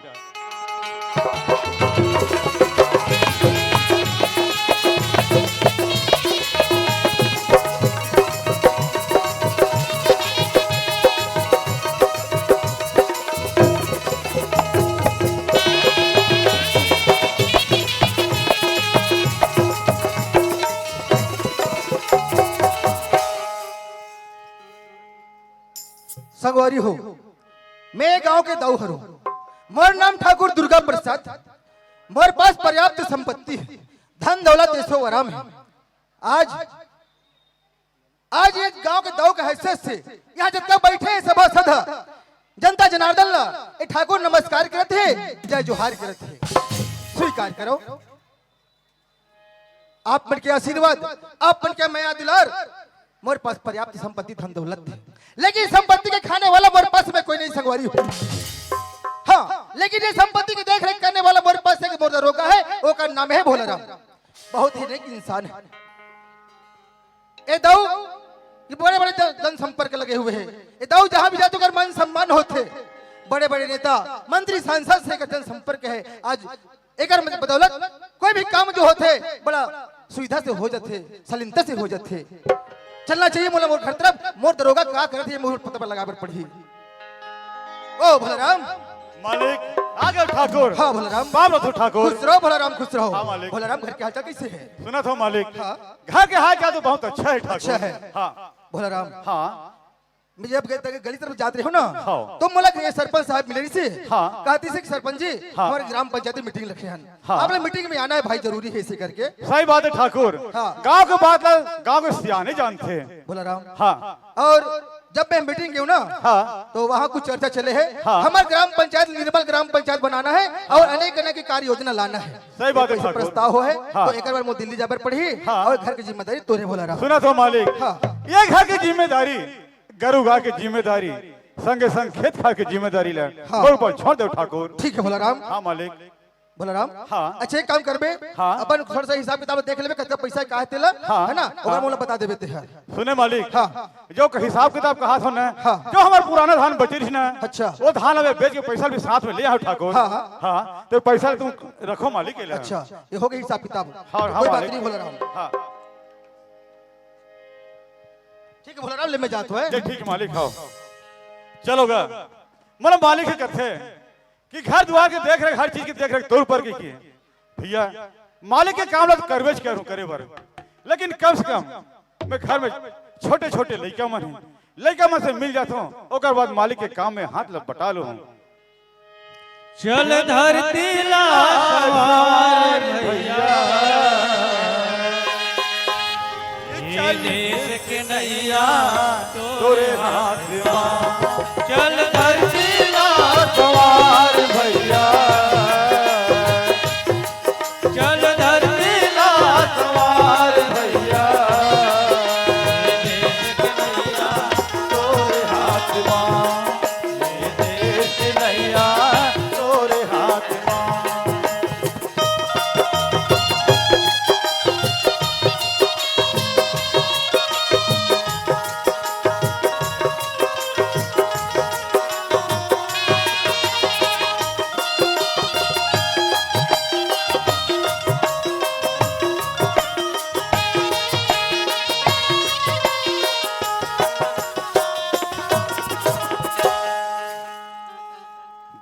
संगवारी हो, मैं गांव के दाऊ हरो। मोर नाम ठाकुर दुर्गा प्रसाद। मोर पास पर्याप्त संपत्ति है, धन दौलत ऐसो आराम है। आज, आज ये गांव के दाऊ के हैसियत से यहाँ जितना बैठे हैं सभासद, जनता जनार्दन ला ये ठाकुर नमस्कार करत हे, जय जोहार करत हे। स्वीकार करो। आप मन के आशीर्वाद, आप मन के मया दुलार, मोर पास पर्याप्त संपत्ति धन दौलत हे, लेकिन संपत्ति के खाने वाला मोर पास में कोई नहीं संगवारी हो। हाँ, लेकिन ये संपत्ति की देख रेख करने वाला मोर पास एक मोर दरोगा है, ओकर नाम है भोला राम। बहुत ही नेक इंसान है। ए दाऊ, ये बड़े बड़े जन, जनसंपर्क लगे हुए हैं। ए दाऊ, जहाँ भी जाते ओकर मान सम्मान होथे। बड़े बड़े नेता, मंत्री, सांसद से एकर जनसंपर्क है। आज एकर बदौलत कोई भी काम जो होथे, बड़ा सुविधा से हो जाथे, सलीनता से हो जाथे। चलना चाहिए मोला मोर घर तरफ, मोर दरोगा का करत हे, मोर पता पर लगाए बर पड़ही। ओ भोला राम। मालिक, आ गए ठाकुर। हाँ भोला राम। पाँव परत हँव ठाकुर। खुश रहो भोला राम, खुश रहो। हाँ मालिक। भोला राम, घर के हालचाल कैसे है? सुनत हँव मालिक। हाँ। घर के हालचाल तो बहुत अच्छा है ठाकुर। अच्छा है। हाँ। भोला राम। हाँ। मैं जब गए तक गली तरफ जात रहे हँव ना, हाँ। तो मोला ये सरपंच साहब मिले रहिसे। हाँ। कहत रहिसे कि सरपंच जी, हाँ। हमारे ग्राम पंचायत में मीटिंग रखे हैं। हाँ। आपने मीटिंग में आना है भाई, जरूरी है इसे करके। सही बात है ठाकुर। हाँ। गाँव के बात ला गाँव के सियाने जानथे। भोला राम। हाँ। और जब मैं मीटिंग गेंव ना, हाँ। तो वहाँ कुछ चर्चा चले है। हाँ। हमार ग्राम पंचायत निर्मल ग्राम पंचायत बनाना है और हाँ। अनेक अनेक कार्य योजना लाना है। सही बात है कोई से ठाकुर। प्रस्ताव हो है, हाँ। तो एक बार मोर दिल्ली जाए बर पड़ही हाँ। और घर की जिम्मेदारी तोरे भोला राम। सुनत हँव मालिक। हाँ। ये घर की जिम्मेदारी, गरु गाय की जिम्मेदारी, संगे संग खेत खार की जिम्मेदारी ला हाँ। मोर ऊपर छोड़ देव ठाकुर। ठीक है भोला राम। हाँ मालिक। भोला राम। हाँ। अच्छा, एक काम करबे, हाँ। अपन थोड़ा सा हिसाब किताब देख लेबे, कतका पैसा का हे तेला, हाँ। है ना? ओकर हाँ। मोला बता देबे ते ह। सुने मालिक, हाँ। जो हिसाब किताब कहत हँव ना, हाँ। जो हमार पुराना धान बचे रहिस ना, अच्छा। वो धान अबे बेच के पैसा भी साथ में ले आव ठाकुर। हाँ, हाँ। हाँ, तो पैसा तुम रखो मालिक के लिए। अच्छा, ये हो गया हिसाब किताब। हाँ, हाँ, कोई बात मालिक। नहीं भोला राम। हाँ। ठीक है भोला राम, ले मैं जात हँव। ये ठीक मालिक, हाँ। चलो गा, मतलब मालिक ही करते हैं। कि घर दुआर के देख रेख, हर चीज के देख रेख तोर ऊपर के किए। भैया, मालिक के काम ला तो करबेच करूँ करे बर, लेकिन कम से कम मैं घर में छोटे छोटे लइका मन हे, लइका मन से मिल जात हँव, ओकर बाद मालिक के काम में हाथ ला बटा लूँ। चल धरती ला संवार भैया, ये देश के नैया तोरे हाथ मा। चल धरती ला संवार भैया, चल धरती ला संवार भैया, ये देश के नैया तोरे हाथ मा, ये देश के नैया तोरे हाथ मा।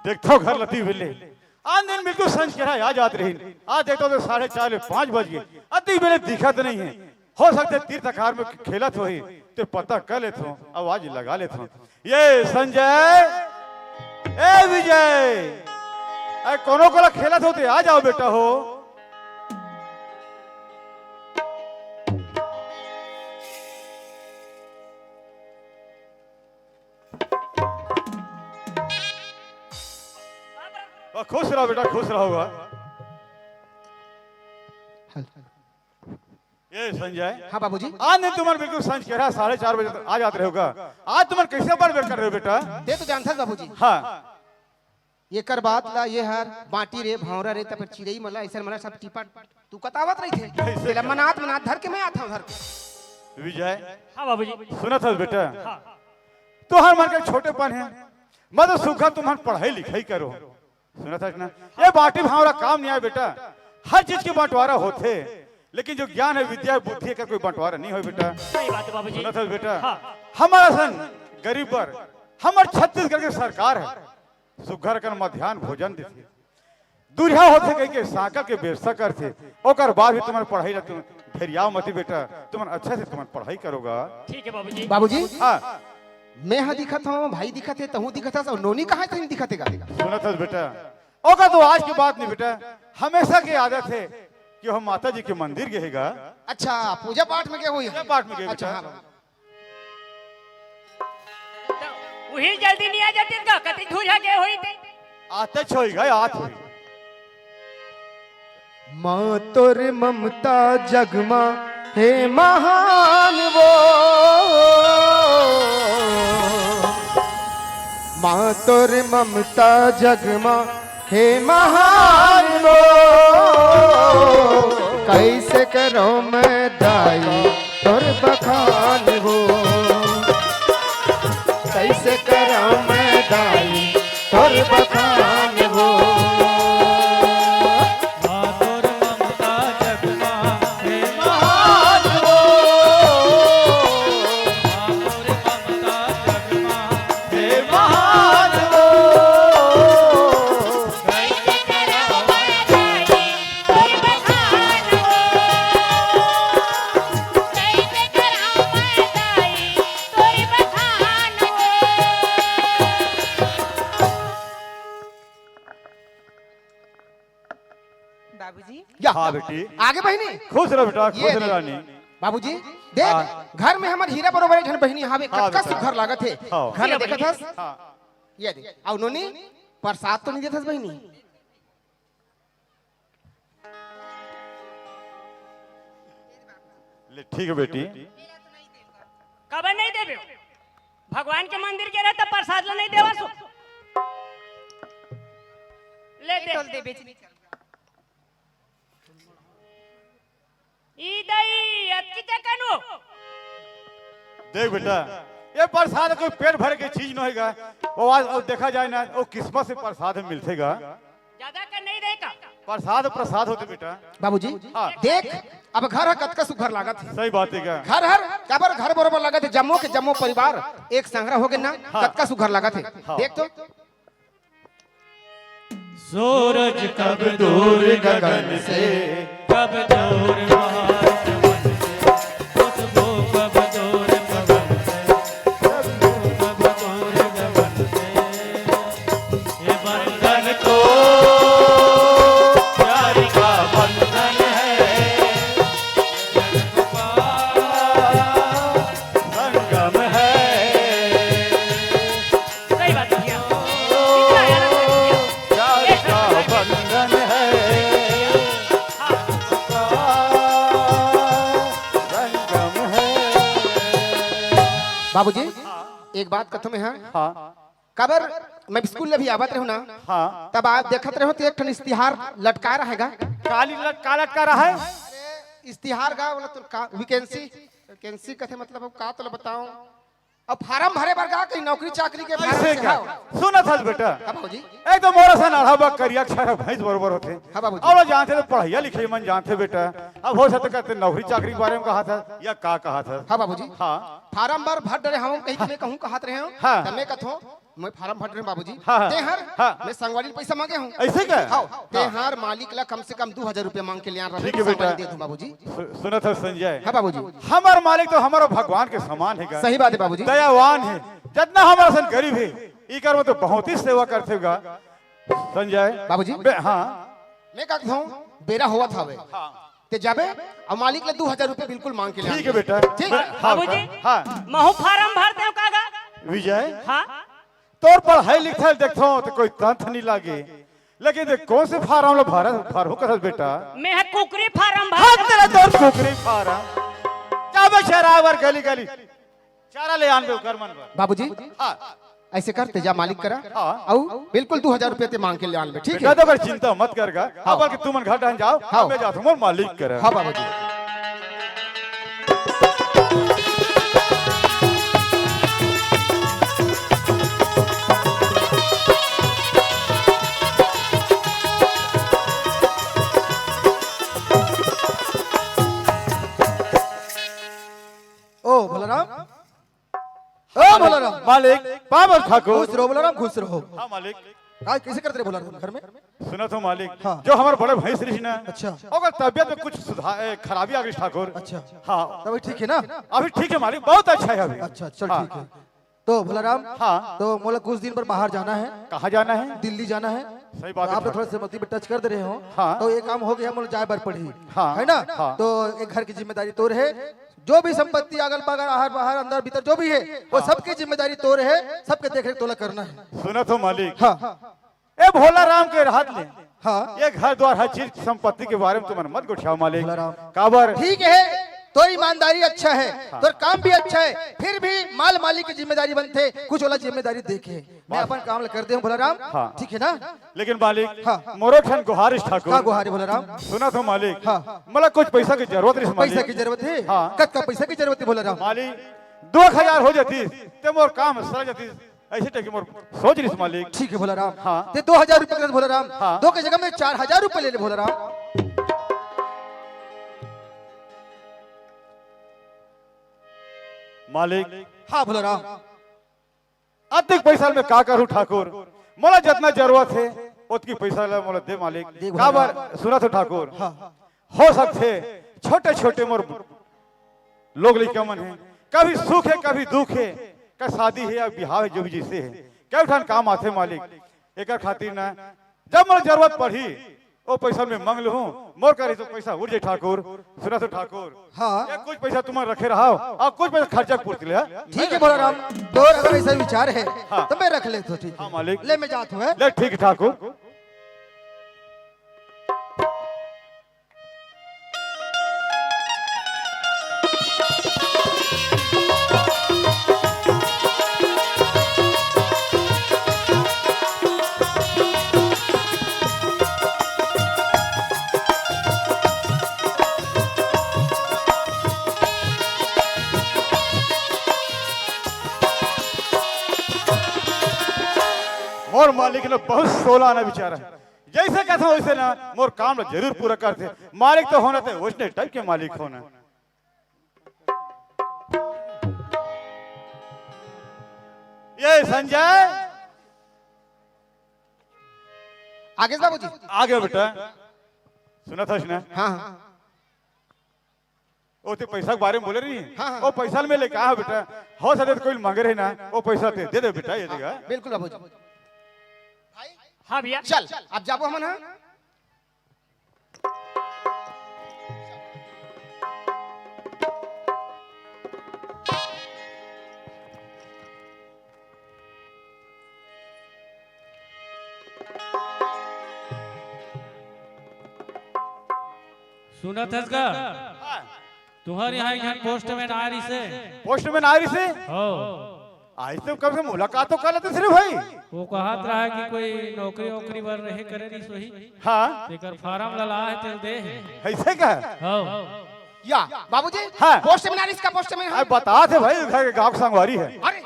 देखथव घर लती बिल्ली, आन दिन बिल्कुल संझ के आ जात रहिन। आज देखथव तो साढ़े चार ले पाँच बज गे। अब बेले दिखत नहीं है। हो सकथे तीर तखार में खेलत होही, ते पता कर लेथों, आवाज लगा लेथों। ये संजय, ए विजय, ए कोनो कोला खेलत हो ते आ जाओ बेटा हो। वाह, खुश रहो बेटा, खुश रहो। ये संजय। हाँ बाबूजी। आज नहीं, तुमन बिल्कुल संझ के रहा, साढ़े चार बजे तक आ जात रहे होगा। आज तुमन कैसे बड़ बेर कर रहे हो बेटा? ते तो जानथस बाबूजी। हाँ। एकर बात ला, ये हर बांटी रे, भांवरा रे, तब चिरई मन ला, अइसन मन ला सब टिपट तू कतावत रहिथे। कैसे तेला कर? मनात मनात धर के मैं आथंव धर के। विजय। हाँ बाबूजी। सुनत हस बेटा? हाँ। तोहर मन के छोटेपन है, मतलब सुग्घर तुमन पढ़ाई लिखाई करो। सुनत हस ना? ये बांटी भांवरा काम नहीं आए बेटा। हर चीज के बंटवारा होथे, लेकिन जो ज्ञान है, विद्या है, बुद्धि है, एकर कोई बंटवारा नहीं होय बेटा। सही बात है बाबूजी। सुनत हस बेटा? हाँ। हमर असन गरीब बर हमर छत्तीसगढ़ के सरकार है, सुग्घर अकन मध्यान्ह भोजन देथे। दूरिहा होथे कहिके सांकल के बेवस्था करथे, ओकर बाद भी तुमन पढ़ाई ला तुम ढेरियाव मती बेटा, तुमन अच्छा से तुमन पढ़ाई करो गा। ठीक है बाबूजी। बाबूजी, हाँ। मैं हा दिखत हंव, भाई दिखत हे, तहूं दिखत हस, अउ नोनी कहाँ तहीं दिखत हे गा? सुनत हस बेटा, ओकर तो आज के बात नहीं बेटा, हमेशा के आदत है कि हम माता जी के मंदिर गे हे गा। अच्छा, पूजा पाठ में गे होही? पूजा पाठ में गे अच्छा, बेटा। हाँ बाबू। त उही जल्दी नहीं आ जातिस गा, कति दूरिहा गे होही ते। आतेच होही गा, आत होही। माँ तोर ममता जग मा हे महान वो। माँ तोर ममता जग मा हे महान वो। कैसे करो मैं दाई तोर बखान वो। कैसे करो मैं दाई तोर बखान वो। माँ तोर ममता जग मा हे महान वो। माँ तोर ममता जग मा हे महान वो। कैसे करो मैं दाई तोर बखान वो। कैसे करो मैं दाई तोर बखान वो। बाबूजी। या। हाँ बेटी। आगे बहिनी। खुश रह बेटा, ये खुश रह देख। रानी। बाबूजी, देख, हाँ। घर में हमर हीरा बरोबर एक झन बहिनी हावे, हाँ कतका बेटा। सुघर लागत हे। हाँ। घर में हीरा देखत बहिनी। हस? हाँ। ये देख। अउ नोनी, प्रसाद तो नहीं देत हस बहिनी? ले, ठीक है बेटी। काबर नहीं देबे? भगवान के मंदिर गे रहे त प्रसाद ला नहीं देवस हो। ले दे। ई दई, अतकी ते कनु। देख बेटा, ये प्रसाद कोई पेट भरे के चीज नहीं गा। वो आज, वो देखा जाए ना, वो किस्मत से प्रसाद मिलथे गा। ज्यादा का नहीं दे का? प्रसाद, प्रसाद होथे बेटा। बाबूजी, हाँ। देख, अब घर ह कतका सुघर लागत हे। सही बात हे का? घर हर, काबर घर बरोबर लागत हे, जम्मो के जम्मो परिवार एक संघरा हो गे ना, हाँ। कतका सुघर लागत हे। हाँ। देख तो। सूरज कब दूर गगन से, कब दूर महासमन से, खुशबू कब दूर पवन से, खुशबू कब दूर गगन से। ये बंधन तो प्यार का बंधन है, जन्म का संगम है। सही बात किया। प्यार का बंधन है, का संगम है। बाबूजी, हाँ। एक बात कथों मैं, हाँ? हाँ। काबर मैं स्कूल ले भी आवत रहूं ना, हाँ। तब आप देखत रहो तो एक ठन इश्तिहार लटका रहे गा। काली लट-, का लटका रहा है? अरे, इश्तिहार गा, बोला तो का, वैकेंसी, वैकेंसी कथे मतलब, अब का तोला बताऊं? अब फार्म भरे बर गा, कहीं नौकरी चाकरी के फार्म ऐसे से का? हाँ। सुनत हस बेटा? हाँ बाबूजी। एक तो मोर असन आढ़ा बा, करिया अक्षर ह भैंस बरोबर होथे। हाँ बाबूजी। अउ जानथे तो पढ़ाई लिखाई मन जानथे बेटा। अब हो सकथे कहथे नौकरी चाकरी के बारे में कहत हस या का कहत हस? हाँ बाबूजी। हाँ। फार्म भर भर डरे हवं कहिके मैं कहूं कहत रहे हंव। हाँ। त मैं कथों, मैं फारम भर रहे हूँ बाबूजी। हाँ, हाँ। तेहर, हाँ। मैं संगवारी ले पैसा मांगे हूँ। ऐसे का? हाँ, हाँ। तेहर मालिक ला कम से कम दू हजार रुपया मांग के ले आ रहा ठीक है बेटा। संगवारी दे दूँ बाबूजी। सु-, सुनत हस संजय। हाँ बाबूजी। हमर मालिक तो हमरो भगवान के समान हे गा। सही बात है बाबूजी। दयावान हे, जतना हमर सन गरीब हे, इकर में तो बहुत ही सेवा करथे गा। संजय। बाबूजी। बे-, हाँ। मैं का कहूँ, बेरा होवत हवे। हाँ। ते जाबे अउ मालिक ले दू हजार रुपया बिल्कुल मांग के ले ठीक है आबे। बेटा। ठीक? मैं, हाँ, बाबूजी, हाँ। महू फारम भर देव का गा? विजय। हाँ। तोर पढ़ाई लिखाई देखथों तो कोई तंथ नहीं लागे, लेकिन देख कौन से फारम ला भर, भरहू करत बेटा? मैं ह कुकरी फारम भर हाँ, देव। तेरा तोर कुकरी फारम। जाबे शराब अउ गली गली चारा ले आनबे ओकर मन बर। बाबूजी, हाँ। ऐसे कर, ते जा मालिक करा। हाँ। अउ बिल्कुल दू हजार रुपया ते मांग के ले आनबे, ठीक बेटा, है? तो अगर चिंता मत कर गा। हाँ। अब बल्कि तुमन घर डहन जाव, हाँ। मैं जात हूँ मोर मालिक करा। हाँ बाबूजी। ओ भोलाराम, ओ भोलाराम। मालिक, पावन ठाकुर। खुश रहो भोलाराम, खुश रहो। हाँ मालिक। का, कैसे करते रहे भोलाराम घर में? सुनत हो मालिक, हाँ। जो हमर बड़े भैंस रहिस ना, अच्छा। ओकर तबियत में कुछ सुधार, ए, खराबी आ गई ठाकुर। अच्छा। हाँ। तब ठीक है ना? अभी ठीक है मालिक, बहुत अच्छा है अभी। अच्छा, चल हाँ। ठीक है। तो भोलाराम, हाँ। तो मोला कुछ दिन पर बाहर जाना है। कहाँ जाना है? दिल्ली जाना है। सही बात तो है आप ठाकुर। थोड़ा सहमति में टच कर दे रहे हो। हाँ। तो ये काम हो गया, मोला जाए बर पड़ी। हाँ। है ना? हाँ। तो एक घर की जिम्मेदारी तोर है, जो भी संपत्ति अगल बगल, आहर बाहर, अंदर भीतर जो भी है, वो हाँ। सबकी जिम्मेदारी तोर है, सबके देख रेख तोला करना है। सुनत हो मालिक। हाँ। ए भोलाराम के रहत ले हाँ। ये घर द्वार हर चीज संपत्ति के बारे में तुमन मत गोठियाव मालिक। भोलाराम। काबर? ठीक है, तोर ईमानदारी अच्छा है, हाँ। तोर काम भी अच्छा है, फिर भी माल मालिक की जिम्मेदारी बनथे, कुछ वाला जिम्मेदारी देखे। मैं बस। अपन काम ला कर दे हूँ भोलाराम। हाँ। ठीक है ना? लेकिन मालिक, हाँ। मोरो ठन गुहार हे ठाकुर। का गुहार हे भोलाराम? सुनत हो मालिक। हाँ। मोला कुछ पैसा की जरूरत रहिस मालिक। पैसा की जरूरत है? हाँ। कतका पैसा की जरूरत है भोलाराम? मालिक, दो हजार हो जाती, ते मोर काम सर जाती, ऐसे टाइप की मोर सोच रहिस मालिक। ठीक है भोलाराम। हाँ। ते दो हजार रुपया के भोलाराम। हाँ। दो के जगह में चार हजार रुपया ले ले भोलाराम। मालिक। हाँ भोलाराम। अतिक पैसा में का करूं ठाकुर, मोला जतना जरूरत है, ओतकी पैसा ला मोला दे मालिक। दे भोला। काबर सुनत हो ठाकुर, हाँ। हो सकथे छोटे-छोटे मोर लोग लइका मन है, कभी सुख है, कभी दुख है, का शादी है या बिहाव है, जो भी जैसे है, कई ठन काम आथे मालिक। एकर खातिर ना जब मोला जरूरत पड़ही, ओ पैसा में मांग लूं, मोर करा तो पैसा उठ जाए ठाकुर। सुनत हो ठाकुर, हाँ। ये कुछ पैसा तुमन रखे रहो अउ कुछ पैसा खर्चा पूर्ति ले, हाँ? ठीक है भोलाराम, तोर अगर ऐसा विचार है, हाँ। तो मैं रख लेता हूँ, ठीक है। हाँ, मालिक। ले, मैं जाता हूँ, हैं? ले, ठीक है ठाकुर। मोर मालिक ने बहुत सोला आना बेचारा, जैसे कहता हूँ वैसे ना, मोर काम ला जरूर पूरा करथे। मालिक तो होना थे, वैसने टाइप के मालिक होना। ये संजय, आगे बाबूजी। आगे बेटा, सुनत हस ना? हाँ, हाँ। ओ ते पैसा के बारे में बोले रही? हाँ, हाँ। ओ पैसा में ले कहा बेटा, हो सकथे कोई मांगे रहे ना, ओ पैसा ते दे दे बेटा, ये देगा। बिल्कुल बाबूजी। हाँ भैया। चल, अब जाबो हमन, हाँ? सुनत हस गा? हाँ। तुहर यहाँ एक झन पोस्टमैन आय रिहिसे। पोस्टमैन आय रिहिसे? हो। आज तो कम से मुलाकात तो कर लेते रे भाई। वो कहत रहा कि कोई नौकरी वोकरी बर रहे करे रिहिस होही। हाँ। तेकर फारम ला लाय हे, तेला दे हे। ऐसे का? हो। या, बाबूजी, हाँ। पोस्टमैन आय रिहिस का पोस्टमैन? अरे बता थे भाई, घर के गाँव के संगवारी है। अरे,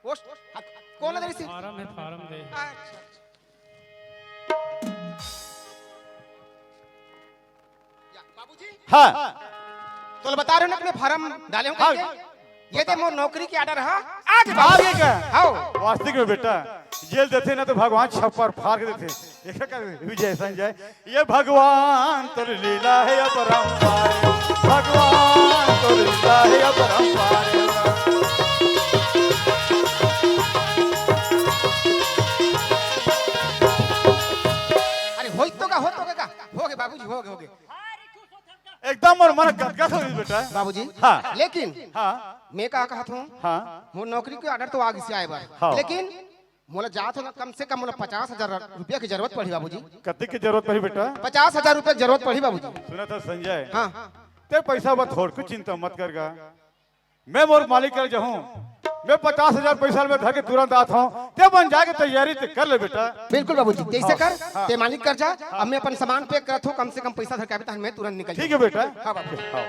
पोस्ट, हाँ, कौन दे रिहिसे? फारम हे, फारम दे। अच्छा, अच्छा। या, बाबूजी? हाँ। तोला बता रहे हो ना कि मैं फारम डाले हूँ हाँ। कहिके? ये दे मोर नौकरी के order ह, आज आ गए का? हव। वास्तविक में बेटा, जेल देथे ना तो भगवान छप्पर फाड़ के देथे। एकर का विजय संजय, ये भगवान तोर लीला है अपरंपार, भगवान तोर लीला है अपरंपार। अरे होई तो का, हो तो का, हो गे बाबूजी, हो गे, हो गे। एकदम मोर मन गदगद हो गे बेटा। बाबूजी, हाँ। लेकिन हाँ। मैं का कहत हूँ, हाँ। मोर नौकरी के order तो आ गिस आए बर, हाँ। लेकिन मोला जात हो ना, कम से कम मोला पचास हजार रुपया की जरूरत पड़ही बाबूजी। कतेक की जरूरत पड़ही बेटा? पचास हजार रुपया की जरूरत पड़ही बाबूजी। सुनत हस संजय, हाँ। ते पैसा बर थोड़कू चिंता मत कर गा। मैं मोर मालिक कर जाहूँ, मैं पचास हजार पैसा में धर के तुरंत आत हूँ। ते मन जाके तैयारी ते कर ले बेटा। बिल्कुल बाबूजी, तैसे हाँ, कर, हाँ। ते मालिक कर जा, हाँ। अब मैं अपन सामान pack करत हूँ, कम से कम पैसा धर के आबे तहन मैं तुरंत निकल ठीक है जाऊँ। बेटा। हाँ बाबू। हाँ।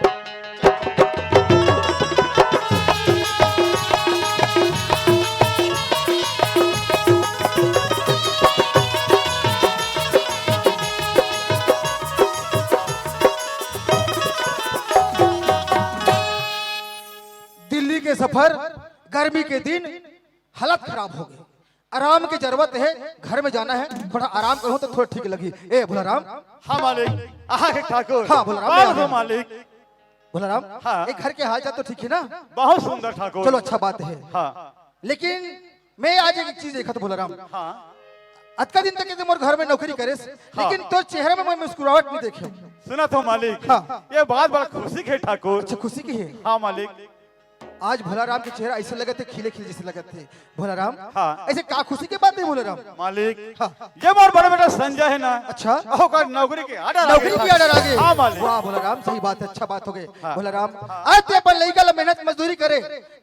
दिल्ली के सफर, गर्मी के दिन, हालत खराब हो गे। आराम के जरूरत हे, घर में जाना हे, थोड़ा आराम करहूँ तो थोड़ा ठीक लगही। ए भोलाराम। हाँ मालिक, आगे ठाकुर। हाँ भोलाराम, मैं आ गया। मालिक। भोलाराम, हाँ। ए घर के हाल चाल तो ठीक हे ना? बहुत सुंदर ठाकुर। चलो अच्छा बात हे। हाँ। लेकिन मैं आज एक चीज देखत भोलाराम। हाँ। अतका दिन तक ये मोर घर में नौकरी करेस, हाँ। लेकिन तोर चेहरा में मैं मुस्कुराहट नहीं देखे। सुनत हो मालिक, हाँ। ये बात बड़ा खुशी के ठाकुर। अच्छा खुशी की हे? हाँ मालिक। आज भोलाराम के चेहरा ऐसे लगत हे, खिले खिले जैसे लगत हे। भोलाराम, हाँ। ऐसे का खुशी के बात हे भोलाराम? मालिक, हाँ। ये मोर बड़े बेटा संजय हे ना? अच्छा। ओकर नौकरी के order नौकरी आगे के order आगे? हाँ मालिक। वाह भोलाराम, सही बात हे, अच्छा बात हो गे। हाँ। भोलाराम, हाँ। आज ते अपन लइका ला मेहनत मजदूरी करे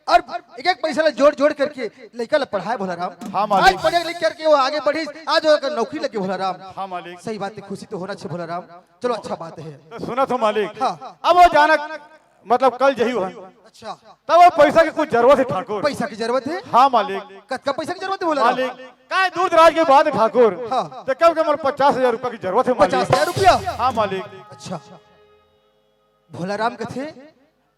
अउ एक एक पैसा ला जोड़ जोड़ करके लइका ला पढ़ाए भोलाराम। हाँ मालिक। आज पढ़े लिख करके वो आगे बढ़िस, आज ओकर नौकरी लगे भोलाराम। हाँ मालिक। सही बात हे, खुशी तो होना चाहिए भोलाराम। चलो अच्छा बात हे। तो सुनत हो मालिक। हाँ। अब वो जाना मतलब कल जही हो। अच्छा। तब वो पैसा की कुछ जरूरत हे ठाकुर। पैसा की जरूरत हे? हाँ मालिक। कतका पैसा की जरूरत हे भोलाराम? मालिक, काय दूर दराज के बात हे ठाकुर। हाँ। तो कल के मोर पचास हजार रुपया की जरूरत हे मालिक। पचास हजार रुपया? हाँ मालिक। अच्छा। भोलाराम कथे,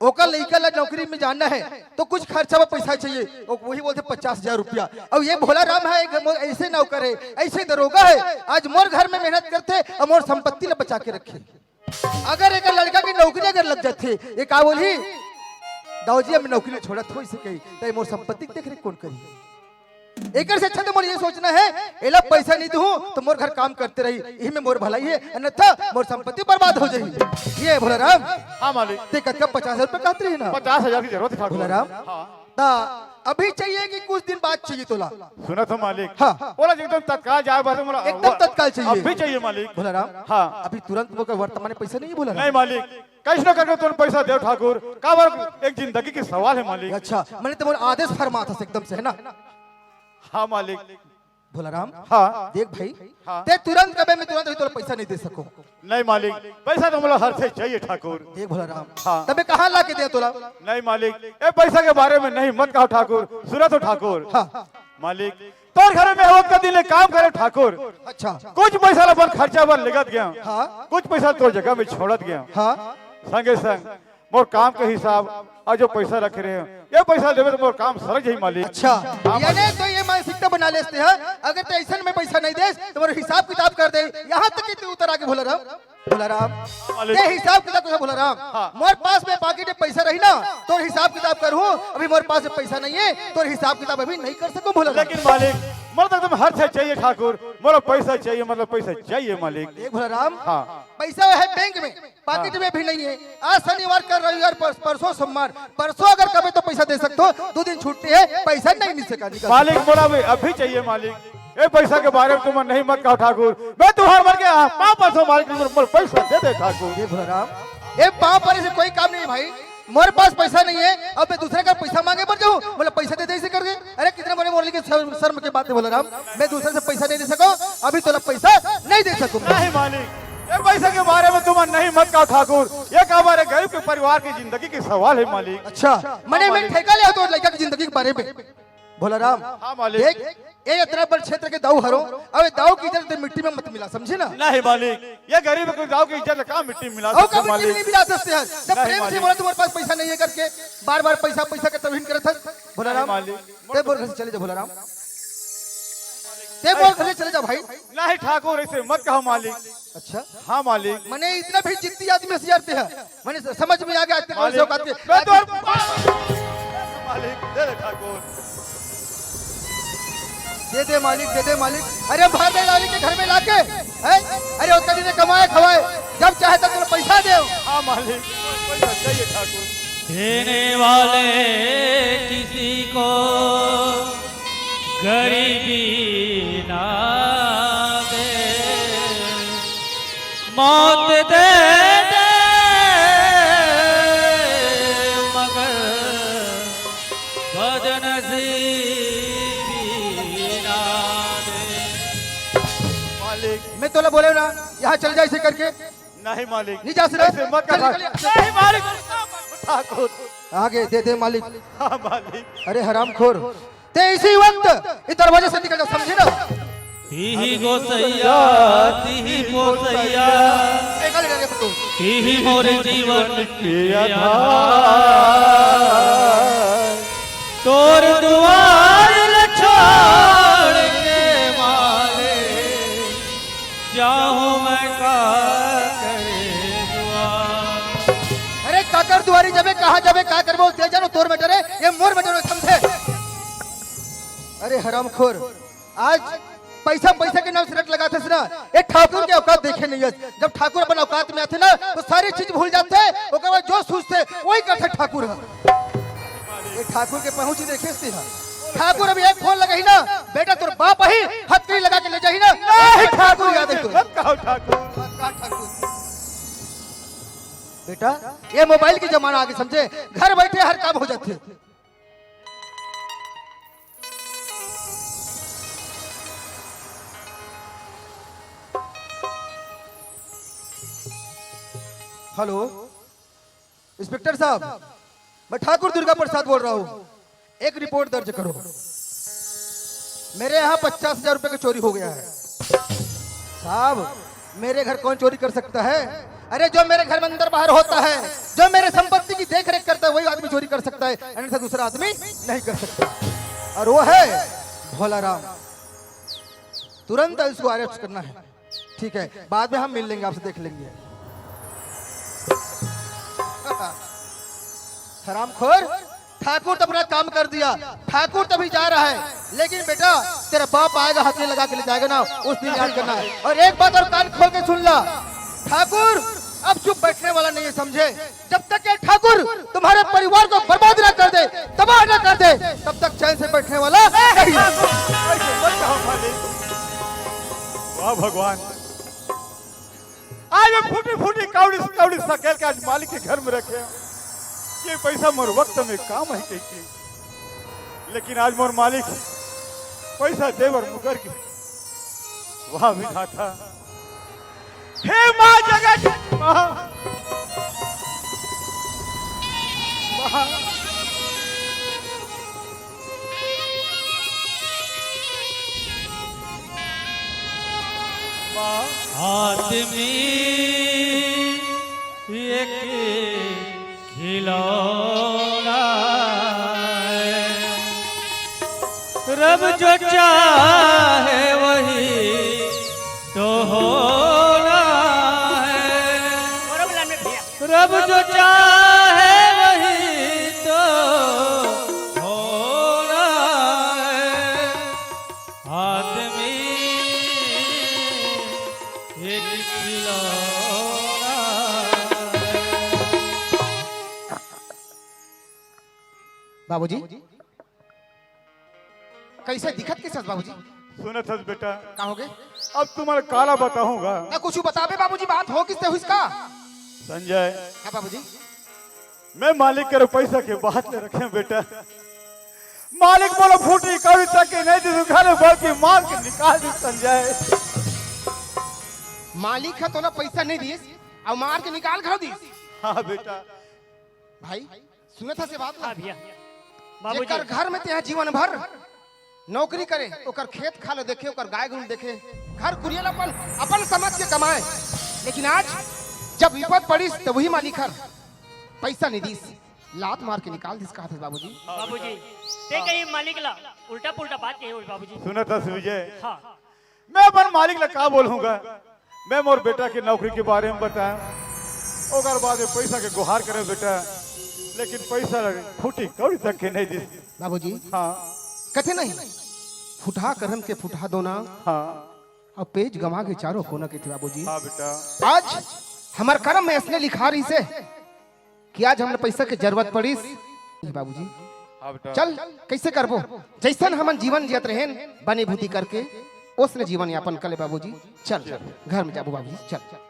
ओकर लइका ला नौकरी में जाना हे, तो कुछ खर्चा में पैसा चाहिए। वो, वही बोलथे पचास हजार रुपया। अउ ये भोलाराम हे, एक मोर ऐसे नौकर हे, ऐसे दरोगा हे, आज मोर घर में मेहनत करथे अउ मोर संपत्ति ला बचा के रखे। अगर एकर लड़का के नौकरी अगर लग जाथे, ये का बोलही? दाऊ जी, अब मैं नौकरी छोड़त हों, इसे कही, त ये मोर संपत्ति के देख रेख कौन करही? एकर से अच्छा तो मोर ये सोचना हे, एला पैसा नहीं दूँ तो मोर घर काम करते रही, इही में मोर भलाई हे, अन्यथा मोर संपत्ति बर्बाद हो जाही। ये भोलाराम, हाँ मालिक। ते कतका पचास हजार रुपया कहत रहे ना? पचास हजार की जरूरत हे ठाकुर। भोलाराम, हाँ। ता अभी चाहिए कि कुछ दिन बाद चाहिए तोला? सुनत हो मालिक। हाँ। बोला एकदम तत्काल जाए बात हे, बोला एकदम तत्काल चाहिए। अभी चाहिए मालिक। भोलाराम, हाँ। अभी तुरंत मोर वर्तमान में पैसा नहीं हे भोलाराम। नहीं मालिक, कैसनो करके तुरंत पैसा देव ठाकुर, काबर एक जिंदगी के सवाल हे मालिक। अच्छा, मने ते मोर आदेश फरमात हस एकदम से, है ना? हाँ मालिक। भोलाराम, हाँ। देख भाई, हाँ। ते तुरंत कबे मैं तुरंत अभी तोला पैसा नहीं दे सकूं। नहीं मालिक, पैसा तो मोला हर से चाहिए ठाकुर। देख भोलाराम, हाँ। तबे कहाँ ला के दे तोला? नहीं मालिक, ए पैसा के बारे में नहीं मत कहो ठाकुर, सुनत हो ठाकुर। हाँ। मालिक, तोर घर में होत का दिन ले काम करे ठाकुर। अच्छा। कुछ पैसा ला अपन खर्चा बर लेगत गया। हाँ। कुछ पैसा तोर जगह में छोड़त गया। हाँ। संगे संग मोर काम के हिसाब अउ जो पैसा रखे रहे, ये पैसा देबे तो मोर काम सरक जाही मालिक। अच्छा, हाँ, यानी मालिक। तो ये मानसिकता बना लेते हैं, अगर ते ऐसन में पैसा नहीं देस, तो मोर हिसाब किताब कर दे। यहाँ तक कि तू उतर आगे भोलाराम, भोलाराम, मालिक। ते हिसाब किताब कर भोलाराम। हाँ। मोर पास में पाकिट में पैसा रही ना, तोर हिसाब किताब करहूँ, अभी मोर पास में पैसा नहीं हे, तोर हिसाब किताब अभी नहीं कर सकूँ भोलाराम। लेकिन मालिक, मोला तो एकदम हर चीज चाहिए ठाकुर, मोला पैसा चाहिए, मतलब पैसा चाहिए मालिक। देख भोलाराम, हाँ। पैसा हे बैंक में, पाकिट में भी नहीं हे। आज शनिवार, कल रविवार, पर-, परसों सोमवार, परसों अगर कबे तो पैसा दे सकत हो, दो दिन छुट्टी हे, पैसा नहीं मिल सका, निकल मालिक, सका। मोला अभी, अभी चाहिए मालिक, ए पैसा के बारे में तुमन नहीं मत कहो ठाकुर, मैं तुम्हार मन के पाँव परसों मालिक, मोला पैसा दे दे ठाकुर। ये भोलाराम, ए पाँव परे से कोई काम नहीं भाई, मोर पास पैसा नहीं हे, अब मैं दूसरे का पैसा मांगे बर जाहूँ, बोले पैसा दे दे इसे करके। अरे कितना बड़े मोर लिए शर्म, शर्म के बात हे भोलाराम, मैं दूसरे से पैसा नहीं दे सकूँ, अभी तोला पैसा नहीं दे सकूँ। नहीं मालिक, ए पैसा के बारे में तुमन नहीं मत कहो ठाकुर, ये का हमारे गरीब के परिवार की जिंदगी के सवाल हे मालिक। अच्छा, मने हाँ, मैं मालिक। ठेका ले तो लड़का की जिंदगी के बारे में। भोलाराम, हाँ, मालिक। देख, ये इतना बड़ क्षेत्र के दाऊ हरो, अब ये दाऊ की इज्जत मिट्टी में मत मिला, समझे ना? नहीं, मालिक, ये गरीब के दाऊ की इज्जत का मिट्टी में मिला सकते, मालिक? नहीं, मिला सकते हैं। जब प्रेम से बोला, तुम्हारे पास पैसा नहीं है करके, बार-बार पैसा, पैसा के तौहीन करत है, भोलाराम। नहीं, मालिक। ते मोर घर से चले जा, भोलाराम। ते मोर घर से चले जा, भाई। नहीं, ठाकुर, ऐसे मत कहो, मालिक। अच्छा? हाँ, मालिक। मने इतना भी जिद्दी आदमी से यार ते है। मने स-, समझ में आ गया, आज तक मालिक, औकात के। मैं तो मालिक, दे दे ठाकुर। दे दे मालिक, दे दे मालिक। अरे भर दे लाली के घर में लाके, हैं? अरे उतना दिन कमाए खवाए, जब चाहे तब तुरंत पैसा दे। हाँ मालिक, पैसा चाहिए ठाकुर। देने वाले किसी को गरीबी ना दे, मौत दे दे मगर बदनसीबी ना दे। मालिक। मैं तोला बोले ना, यहाँ चल जा ऐसे करके। नहीं मालिक। नहीं जा सकता। ऐसे मत कर। चल, निकल यहाँ। नहीं मालिक। ठाकुर। आगे दे दे मालिक। हाँ मालिक। अरे हरामखोर, ते इसी वक्त इस दरवाजे से निकल जा, समझे ना? तिही गोसैया, तिही पोसैया, निकल, निकल, निकल तू। तिही मोर जीवन के आधार। तोर दुआर ल छोड़ के मारे जाहूं मैं का करे दुआर। अरे काकर दुआरी जबे, कहाँ जबे, का करबो, ते जानो तोर matter है, ये मोर matter है, समझे? अरे हरामखोर, आज पैसा, पैसा के नाम से रट लगाथस ना, ये ठाकुर के औकात देखे नहीं है। जब ठाकुर अपन औकात में आथे ना, तो सारी चीज भूल जाथे, ओकर बाद जो सोचथे, वही करथे ठाकुर ह। ये ठाकुर के पहुंची देखे से हा। ठाकुर अभी एक फोन लगाही ना, बेटा तोर बाप ही हथकड़ी लगा के ले जाही ना, नहीं, ठाकुर याद है तो। मत कहो ठाकुर। मत कहा ठाकुर। बेटा, ये मोबाइल के जमाना आगे समझे, घर बैठे हर काम हो जाथे। हेलो, इंस्पेक्टर साहब, मैं ठाकुर दुर्गा प्रसाद बोल रहा हूँ। एक रिपोर्ट दर्ज करो। मेरे यहाँ पचास हजार रुपए का चोरी हो गया है। साहब, मेरे घर कौन चोरी कर सकता है? अरे, जो मेरे घर में अंदर बाहर होता है, जो मेरे संपत्ति की देख रेख करता है, वही आदमी चोरी कर सकता है, अन्यथा दूसरा आदमी नहीं कर सकता। और वो है भोलाराम। तुरंत उसको अरेस्ट करना है। ठीक है, बाद में हम मिल लेंगे, आपसे देख लेंगे। हरामखोर, ठाकुर तो अपना काम कर दिया, ठाकुर तो अभी जा रहा है, लेकिन बेटा, तेरा बाप आएगा, हथकड़ी लगा के ले जाएगा ना, उस दिन याद करना है। और एक बात और कान खोल के सुन ला, ठाकुर अब चुप बैठने वाला नहीं है, समझे? जब तक ये ठाकुर तुम्हारे परिवार को बर्बाद ना कर दे, तबाह ना कर दे, तब तक चैन से बैठने वाला नहीं है। ऐसे मत कहो मालिक। वाह भगवान, आज मैं फूटी फूटी कौड़ी कौड़ी सकेल के आज मालिक के घर में रखे हंव। ये पैसा मोर वक्त में काम आही कहिके, लेकिन आज मोर मालिक पैसा दे बर मुकर गे। वाह विधाता, हे माँ जगत माँ, माँ। आदमी एक खिलौना है, रब जो चाहे वही तो होना है। रब जो चाहे वही तो होना है। आदमी एक खिलौना है। बाबूजी, कैसे दिखत कैसे हस बाबूजी? सुनत हस बेटा? का होगे? अब तुम्हारा काला बताऊंगा। ना कुछ बताबे बाबूजी, बात हो किससे हुई इसका? संजय। हाँ बाबूजी। मैं मालिक के पैसा के बात ले रखे हंव बेटा। मालिक मोला फूटी कौड़ी तक के नहीं दिस, घर में बोल के मार के निकाल दिस संजय। मालिक ह तोला पैसा नहीं दिस अउ मार के निकाल घलो दिस। हाँ बेटा। भाई, सुनत हस ये बात ला? हाँ भैया। बाबूजी। जेकर घर में तेहा जीवन भर नौकरी करे, ओकर खेत खार ल देखे, ओकर गाय गरू ल देखे, घर कुरिया ल अपन, अपन समझ के कमाए, लेकिन आज जब विपद पड़िस, त वही मालिक हर पैसा नइ दिस, लात मार के निकाल दिस, कहत हे बाबूजी। बाबूजी, ते कहीं मालिक ला उल्टा पुल्टा बात कहे होही बाबूजी। सुनत हस विजय, हाँ। मैं अपन मालिक ला का बोलूंगा? मैं मोर बेटा के नौकरी के बारे में बताया, ओकर बाद में पैसा के गुहार करे बेटा, लेकिन पैसा ला फूटी कौड़ी तक के नहीं दिस। बाबूजी, हाँ। कथे नहीं, फुटहा करम के फुटहा दोना, हाँ। अउ पेज गंवा के चारों कोना, कथे बाबूजी। हाँ बेटा। आज हमर करम में अइसने लिखा रहिसे कि आज हमन पैसा के जरूरत पड़िस। बाबूजी, हाँ बेटा। चल, कइसे करबो? जइसन हमन जीवन जियत रहेन, बनी भूती करके, ओसने जीवन यापन कर ले बाबूजी। चल, घर में जाबो बाबूजी, चल।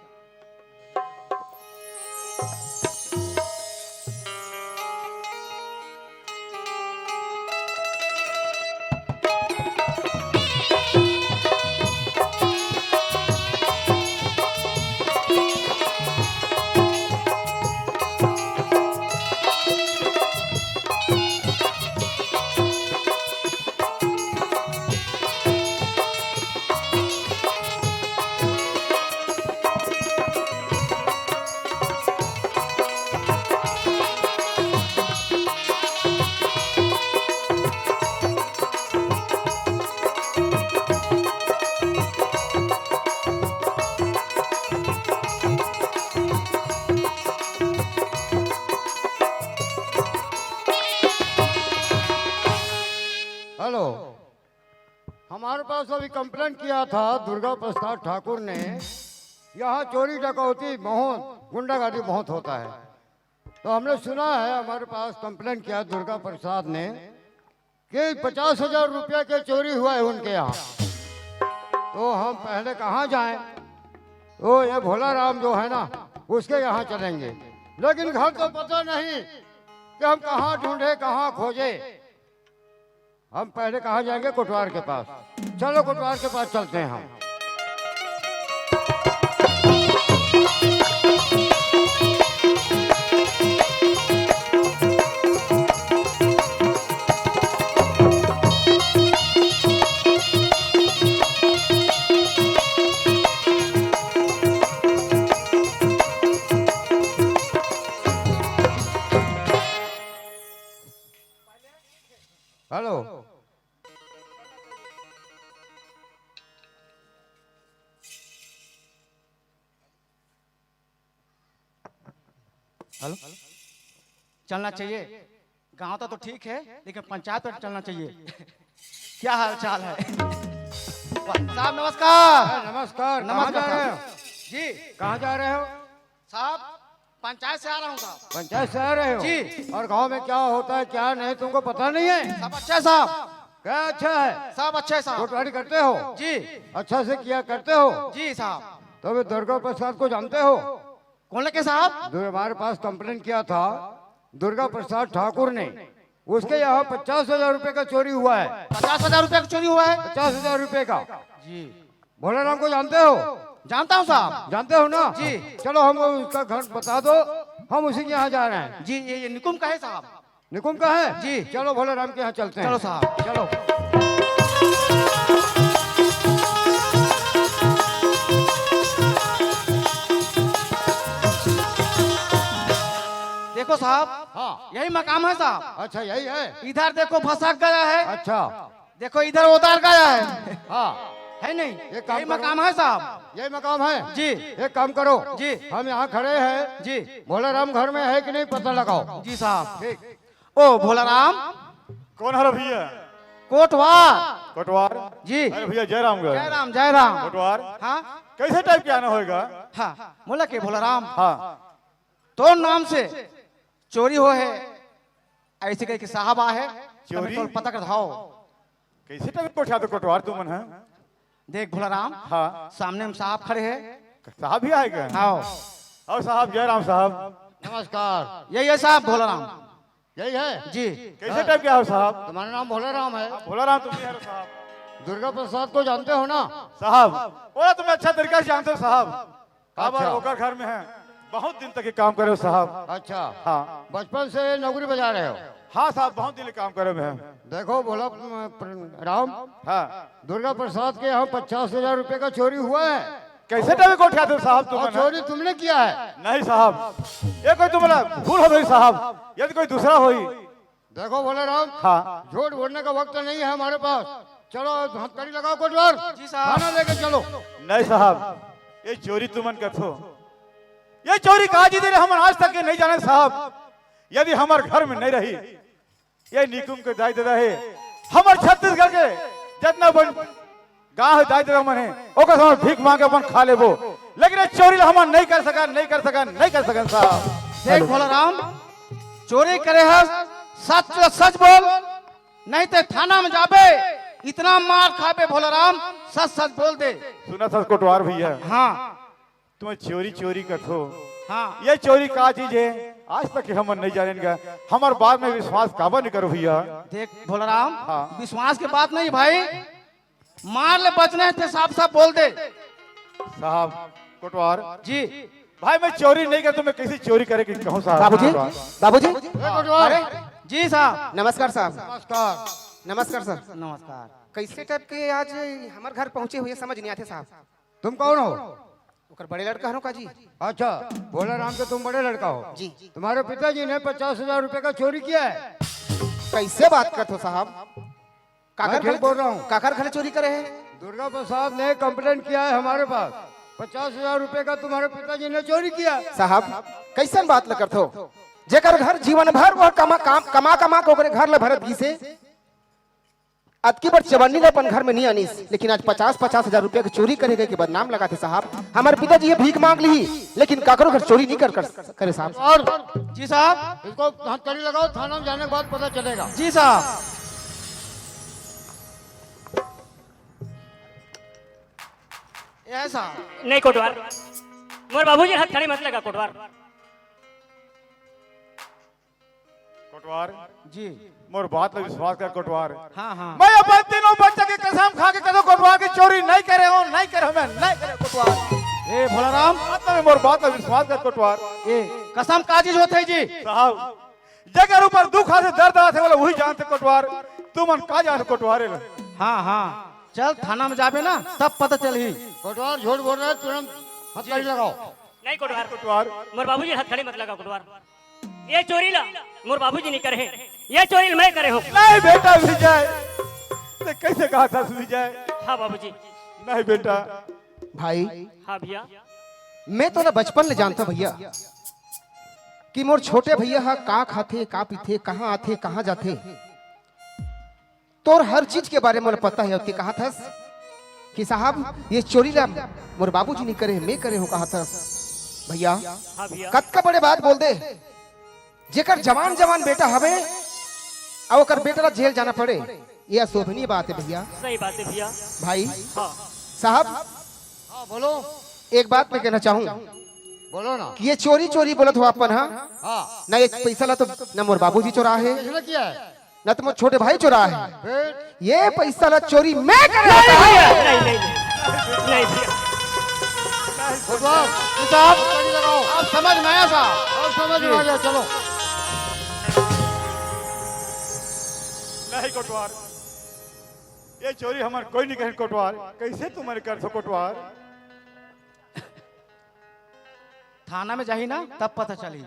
हेलो, हमारे पास अभी कंप्लेंट किया था दुर्गा प्रसाद ठाकुर ने, यहाँ चोरी डकौती बहुत, गुंडागर्दी बहुत होता है। तो हमने सुना है, हमारे पास कंप्लेंट किया दुर्गा प्रसाद ने कि पचास हजार रुपया के चोरी हुआ है उनके यहाँ। तो हम पहले कहाँ जाएं? तो ये भोला राम जो है ना, उसके यहाँ चलेंगे, लेकिन घर तो पता नहीं कि हम कहाँ ढूंढे, कहाँ खोजे। हम पहले कहाँ जाएंगे? कोटवार के पास। चलो, कोटवार के पास चलते हैं हम। हेलो। हेलो। चलना चाहिए। गांव तो, तो ठीक है, लेकिन पंचायत पर चलना चाहिए। क्या हाल चाल है? वाह, साहब नमस्कार। नमस्कार। कहाँ नमस्कार जा रहे साहब। हो? जी। कहाँ जा रहे हो? साहब, पंचायत से आ रहा हूँ साहब। पंचायत से आ रहे हो? जी। और गांव में क्या होता है, क्या नहीं, तुमको पता नहीं है? सब अच्छा है साहब। क्या अच्छा है? सब अच्छा है साहब। कोटवारी करते हो? जी। अच्छा से किया करते हो? जी साहब। तो वे दुर्गा प्रसाद को जानते हो? कौन लगे साहब? जो हमारे पास कंप्लेन किया था दुर्गा प्रसाद ठाकुर ने, उसके यहाँ पचास हजार रुपए का चोरी हुआ है। पचास हजार रुपए का चोरी हुआ है? पचास हजार रुपए का। जी। भोला राम को जानते हो? जानता हूँ साहब। जानते हो ना? जी। चलो, हमको उसका घर बता दो, हम उसी के यहाँ जा रहे हैं। जी, ये, ये निकुम का है साहब। निकुम का है? जी। चलो, भोला राम के यहाँ चलते हैं। चलो साहब। चलो। देखो साहब, हाँ। यही मकाम है साहब। अच्छा, यही है। इधर देखो, भसक गया है। अच्छा। देखो, इधर उतार गया है। हाँ। है नहीं? एक काम यही करो। मकाम है साहब। यही मकाम है? जी। एक काम करो। जी। हम यहाँ खड़े हैं। जी। भोला राम घर में है कि नहीं, पता लगाओ। जी साहब। ठीक। ओ भोला राम। कौन हरे भैया? कोटवार। कोटवार? जी। अरे भैया, जय राम गए। जय राम, जय राम। कोटवार? हाँ। कैसे टाइप के आना होएगा? हाँ, बोला के भोला राम। हाँ। तोर नाम से चोरी हो है, ऐसे कह के साहब आ है, चोरी? तब तो पता कर धाओ। कैसे टाइप के कोठा तो कोटवार तुमन है? देख भोला राम, हाँ। सामने में साहब खड़े हैं। साहब भी आएगा? आओ। आओ साहब, जय राम साहब। नमस्कार। यही है साहब भोला राम। यही है? जी। कैसे टाइप के हो साहब? तुम्हारा नाम भोला राम है? हाँ, भोला राम तुम ही हो साहब। दुर्गा प्रसाद को जानते हो ना? साहब, बोला तुम्हें अच्छा तरीका से जानते हो साहब। अच्छा। ओकर घर में है, बहुत दिन तक ये काम करे हो साहब। अच्छा। हाँ। बचपन से नौकरी बजा रहे हो? हाँ साहब, बहुत दिन काम करे में है। देखो भोला, अम, प्र-, राम, हाँ। दुर्गा प्रसाद के यहाँ पचास हजार रुपए का चोरी हुआ है। कैसे डबे को उठाते हो साहब तुम, और है ना? चोरी तुमने किया है? नहीं साहब, ये कोई तुम्हारा भूल हो गई साहब, यदि कोई दूसरा होई। देखो भोला राम, हाँ। झूठ बोलने का वक्त नहीं है हमारे पास। चलो, हथकड़ी लगाओ कोटवार, जी साहब। थाना लेके चलो। नहीं साहब, ये चोरी तुमन कथो, ये चोरी का जी दे रहे, हम आज तक के नहीं जाने साहब। यदि हमारे घर में नहीं रही, ये निकुम के दाई ददा हे, हमर छत्तीसगढ़ के जितना बन गांव हे दाई ददा मन हे, ओकर संग भीख मांग के अपन खा लेबो, लेकिन ये चोरी ला हमन नहीं कर सकन, नहीं कर सकन, नहीं कर सकन साहब। देख भोलाराम, चोरी करे हस, सच सच बोल, नहीं ते थाना में जाबे, इतना मार खाबे भोलाराम, सच सच बोल दे। सुना सच कोटवार भैया। हाँ। तुम्हें चोरी चोरी कथो। हाँ। ये चोरी का चीज है, आज तक हमन नहीं जानेन गा। हमर बात में विश्वास काबर नहीं करो भैया? देख भोलाराम, हाँ। विश्वास के बात नहीं भाई, मार ले बचना है ते साफ साफ बोल दे। साहब कोटवार जी। भाई मैं चोरी नहीं करता, मैं कैसे चोरी करे कि कहूँ साहब? बाबूजी, कोटवार। बाबूजी। ए, कोटवार। अरे, जी साहब। नमस्कार साहब। नमस्कार। नमस्कार सर। नमस्कार। कैसे टाइप के आज हमर घर पहुंचे हुए, समझ नहीं आते साहब। तुम कौन हो? ओकर बड़े लड़का हरों का जी। अच्छा, भोला राम के तुम बड़े लड़का हो। जी। तुम्हारे पिताजी ने पचास हजार रुपए का चोरी किया है। कैसे बात करत हो साहब? मैं काकर ठीक घर, बोल रहा हूँ। काकर घर चोरी करे है? दुर्गा प्रसाद ने कंप्लेंट किया है हमारे पास, पचास हजार रुपए का तुम्हारे पिताजी ने चोरी किया। साहब, कैसन बात ल करत हो? जेकर घर जीवन भर वह कमा, काम, कमा, कमा के ओकरे घर ल भरत गिसे, अतकी बर चवन्नी ल अपन घर में नहीं आनिस, लेकिन आज पचास, पचास हजार रुपया के चोरी करे गए के बदनाम लगाथे साहब। हमर पिताजी ये भीख मांग ली, लेकिन काकरो घर चोरी नहीं कर, कर, करे साहब। और जी साहब। इसको हथकड़ी लगाओ, थाना में जाने के बाद पता चलेगा। जी साहब। ये है साहब। नहीं कोटवार, मोर बाबूजी हथकड़ी मत लगा कोटवार। कोटवार जी। मोर बात ला विश्वास कर कोटवार। हाँ, हाँ। मैं अपन तीनों बच्चा के कसम खा के कहूँ कोटवार की चोरी नहीं करे हो, नहीं करे हो, मैं नहीं करे कोटवार। ए भोलाराम। बात में मोर बात ला विश्वास कर कोटवार। ए कसम का चीज होथे जी? साहब, जेकर ऊपर दुख आथे, दर्द आथे, बोला वही जानथे कोटवार। तुमन का जान कोटवार ला? हाँ, हाँ। चल थाना में जाबे ना, तब पता चलही। कोटवार झूठ बोल रहा है, तुरंत हथकड़ी लगाओ। नहीं कोटवार। कोटवार। मोर बाबूजी हथकड़ी मत लगा कोटवार। ये चोरी ला मोर बाबूजी नहीं करे हे, ये चोरी ला मैं करे हूँ। नहीं बेटा विजय, ते कैसे कहा था विजय? हाँ बाबूजी। नहीं बेटा। भाई। हाँ भैया। मैं तो ना बचपन ले जानता भैया कि मोर छोटे भैया हा का खाथे, का पीथे, कहाँ आथे, कहाँ जाथे। तोर हर चीज के बारे में मोला पता है। अउ ते कहा थस कि साहब, ये चोरी ला मोर बाबूजी नहीं करे, मैं करे हूँ, कहा थस। भैया, हाँ भैया। कतका बड़े बात बोल दे, जेकर जवान जवान बेटा हवे, अउ ओकर बेटा ला जेल जाना पड़े, ये अशोभनीय बात है भैया। सही बात है भैया। भाई, हाँ। साहब, हाँ, बोलो। एक बात मैं कहना चाहूँ बोलो ना। कि ये चोरी चोरी बोलत हो अपन, हाँ? हाँ। ना एक पैसा ला तो ना मोर बाबूजी चोरा है, किसने किया है? ना तो मोर छोटे भाई चोरा है। फिर? ये पैसा ला चोरी मैं करे नहीं होता है। भैया, नहीं, नहीं, नहीं। नहीं भैया। कोटवार, साहब, गाड़ी लगाओ। आप समझ में आया साहब? अब समझ में आ गया, चलो। नहीं कोटवार, ये चोरी हमर कोई नहीं कहे कोटवार। कैसे तुम्हारे कर सो कोटवार? थाना में जाही ना, तब पता चली।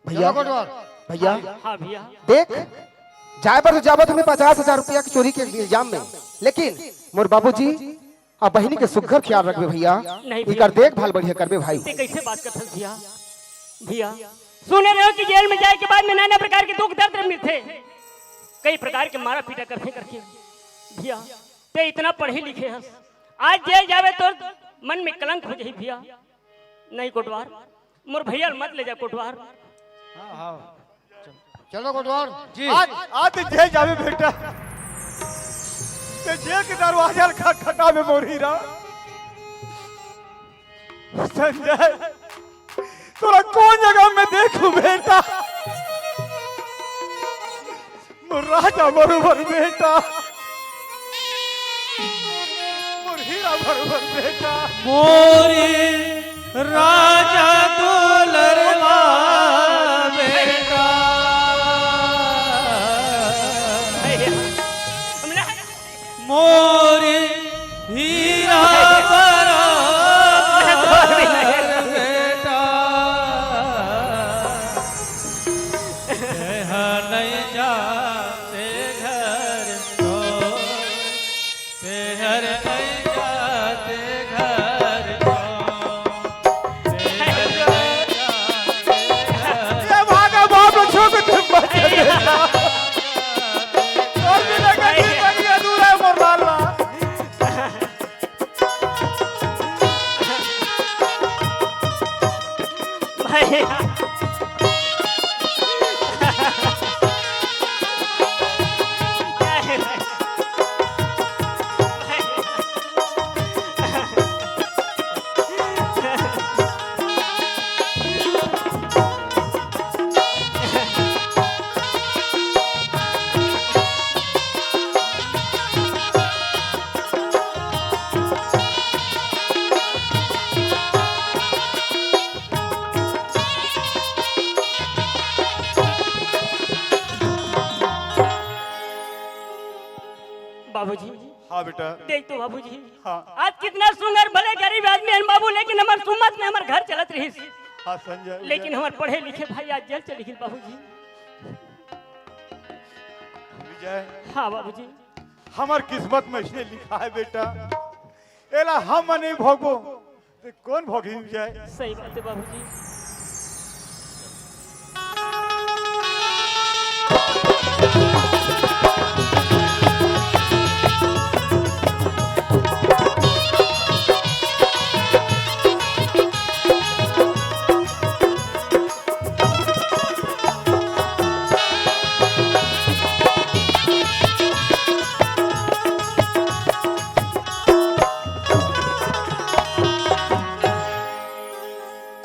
भैया, चलो कोटवार। भैया, हाँ भैया। देख, जाए बर तो जाबो तुम्हें पचास हजार रुपया की चोरी के इल्जाम में, लेकिन मोर बाबूजी और बहिनी के सुग्घर ख्याल रखबे भैया, नहीं भैया। इकर देखभाल बढ़िया करबे भाई। ते कैसे बात करथस भैया? भैया, सुने रहे हो कि जेल में जाए के बाद में नाना प्रकार के दुख दर्द मिलथे, कई प्रकार के मारा पीटा करथे करके। भैया, ते इतना पढ़े लिखे हस, आज जेल जावे तो मन में कलंक हो जाही भैया। नहीं कोटवार, मोर भैया ल मत ले जा कोटवार। हाँ, हाँ। चलो कोटवार जी। आज, आज ते जेल जाबे बेटा, ते जेल के दरवाजा ल खटखटाबे मोर हीरा। संजय, तोला कौन जगह में देखूं बेटा? मोर राजा बरोबर बेटा, मोर हीरा बरोबर बेटा। मोरे राजा दुलरवा बेटा। बाबूजी। हाँ बेटा। देख तो बाबूजी। हाँ। आज कितना सुंदर भले गरीब आदमी हन बाबू, लेकिन हमर सुमत में हमर घर चलत रहिस। हाँ संजय। लेकिन हमर पढ़े लिखे भाई आज जेल चली गिस बाबूजी। विजय। हाँ बाबूजी। हमर किस्मत में इसने लिखा है बेटा, एला हम नहीं भोगबो, ते कौन भोगी जाए? सही बात है बाबूजी।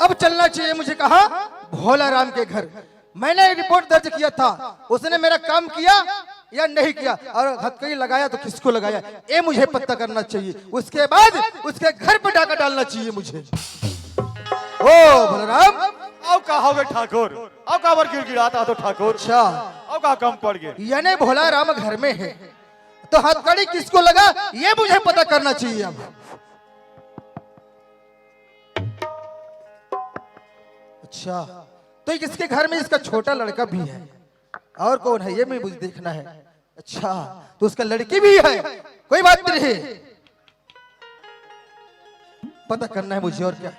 अब चलना चाहिए मुझे कहाँ? भोला राम के घर। मैंने रिपोर्ट दर्ज किया था, उसने मेरा काम किया या नहीं किया, और हथकड़ी लगाया तो किसको लगाया, ये मुझे पता करना चाहिए। उसके बाद उसके घर पे डाका डालना चाहिए मुझे। ओ बलराम। अउ का होगे ठाकुर? अउ काबर गिड़गिड़ात हस तो ठाकुर? अच्छा। अउ का कम पड़ गे? यानी भोला राम घर में है, तो हथकड़ी किसको लगा, ये मुझे पता करना चाहिए। अब अच्छा, तो इसके घर में इसका छोटा लड़का भी है, और कौन है ये भी मुझे देखना है। अच्छा, तो उसका लड़की भी है, कोई बात नहीं, पता करना है मुझे और क्या।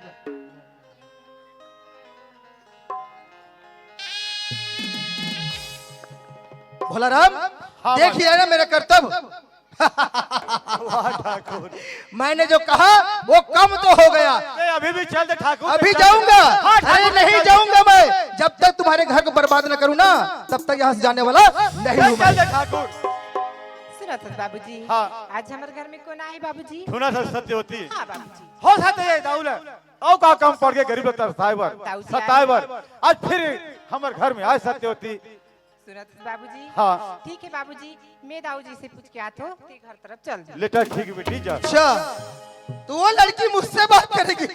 भोला राम, हाँ, देखिए ना मेरा करतब। वाह ठाकुर। मैंने जो कहा वो कम तो हो गया। नहीं, अभी भी चल दे ठाकुर, अभी चल दे। जाऊंगा। हाँ, अरे ठाकुर, नहीं चल दे। जाऊंगा मैं, जब तक तुम्हारे घर को बर्बाद न करूं ना, तब तक यहाँ से जाने वाला नहीं हूँ चल मैं। दे ठाकुर। सुनत हस बाबूजी। हाँ। आज हमर घर में कोन आए बाबूजी? सुनत हस सत्यवती। हाँ बाबूजी। हो सकथे दाऊ ला अउ का कम पड़ गे गरीब ला तरसाए बर, दाऊ जी सताए आए। बर। आज फिर हमर घर में आए सत्यवती। सुनत हस बाबूजी? हाँ। ठीक है बाबूजी, मैं दाऊ जी से पूछ के आत हों, ते घर तरफ चल जा। लेटा ठीक बेटी जा। अच्छा, तो वो लड़की मुझसे बात करेगी?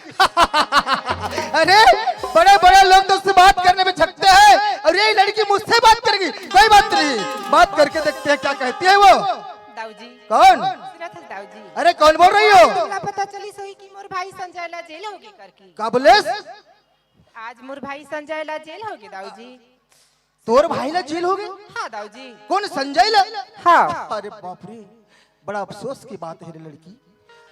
अरे, बड़े बड़े लोग तो उससे बात करने में झकते हैं, और ये लड़की मुझसे बात करेगी। कोई बात नहीं, बात करके देखते हैं क्या कहती है वो। दाऊ जी। कौन? सुनत हस दाऊ जी? अरे कौन बोल रही हो? आज तोला पता चलिस होही कि मोर भाई संजय ला जेल होगे करके। का बोलेस? आज मोर भाई संजय ला जेल होगे दाऊ जी। तोर भाई ला जेल होगे? हाँ दाऊ जी। कौन, संजय ला? हाँ। अरे बाप रे, बड़ा अफसोस की बात है रे लड़की।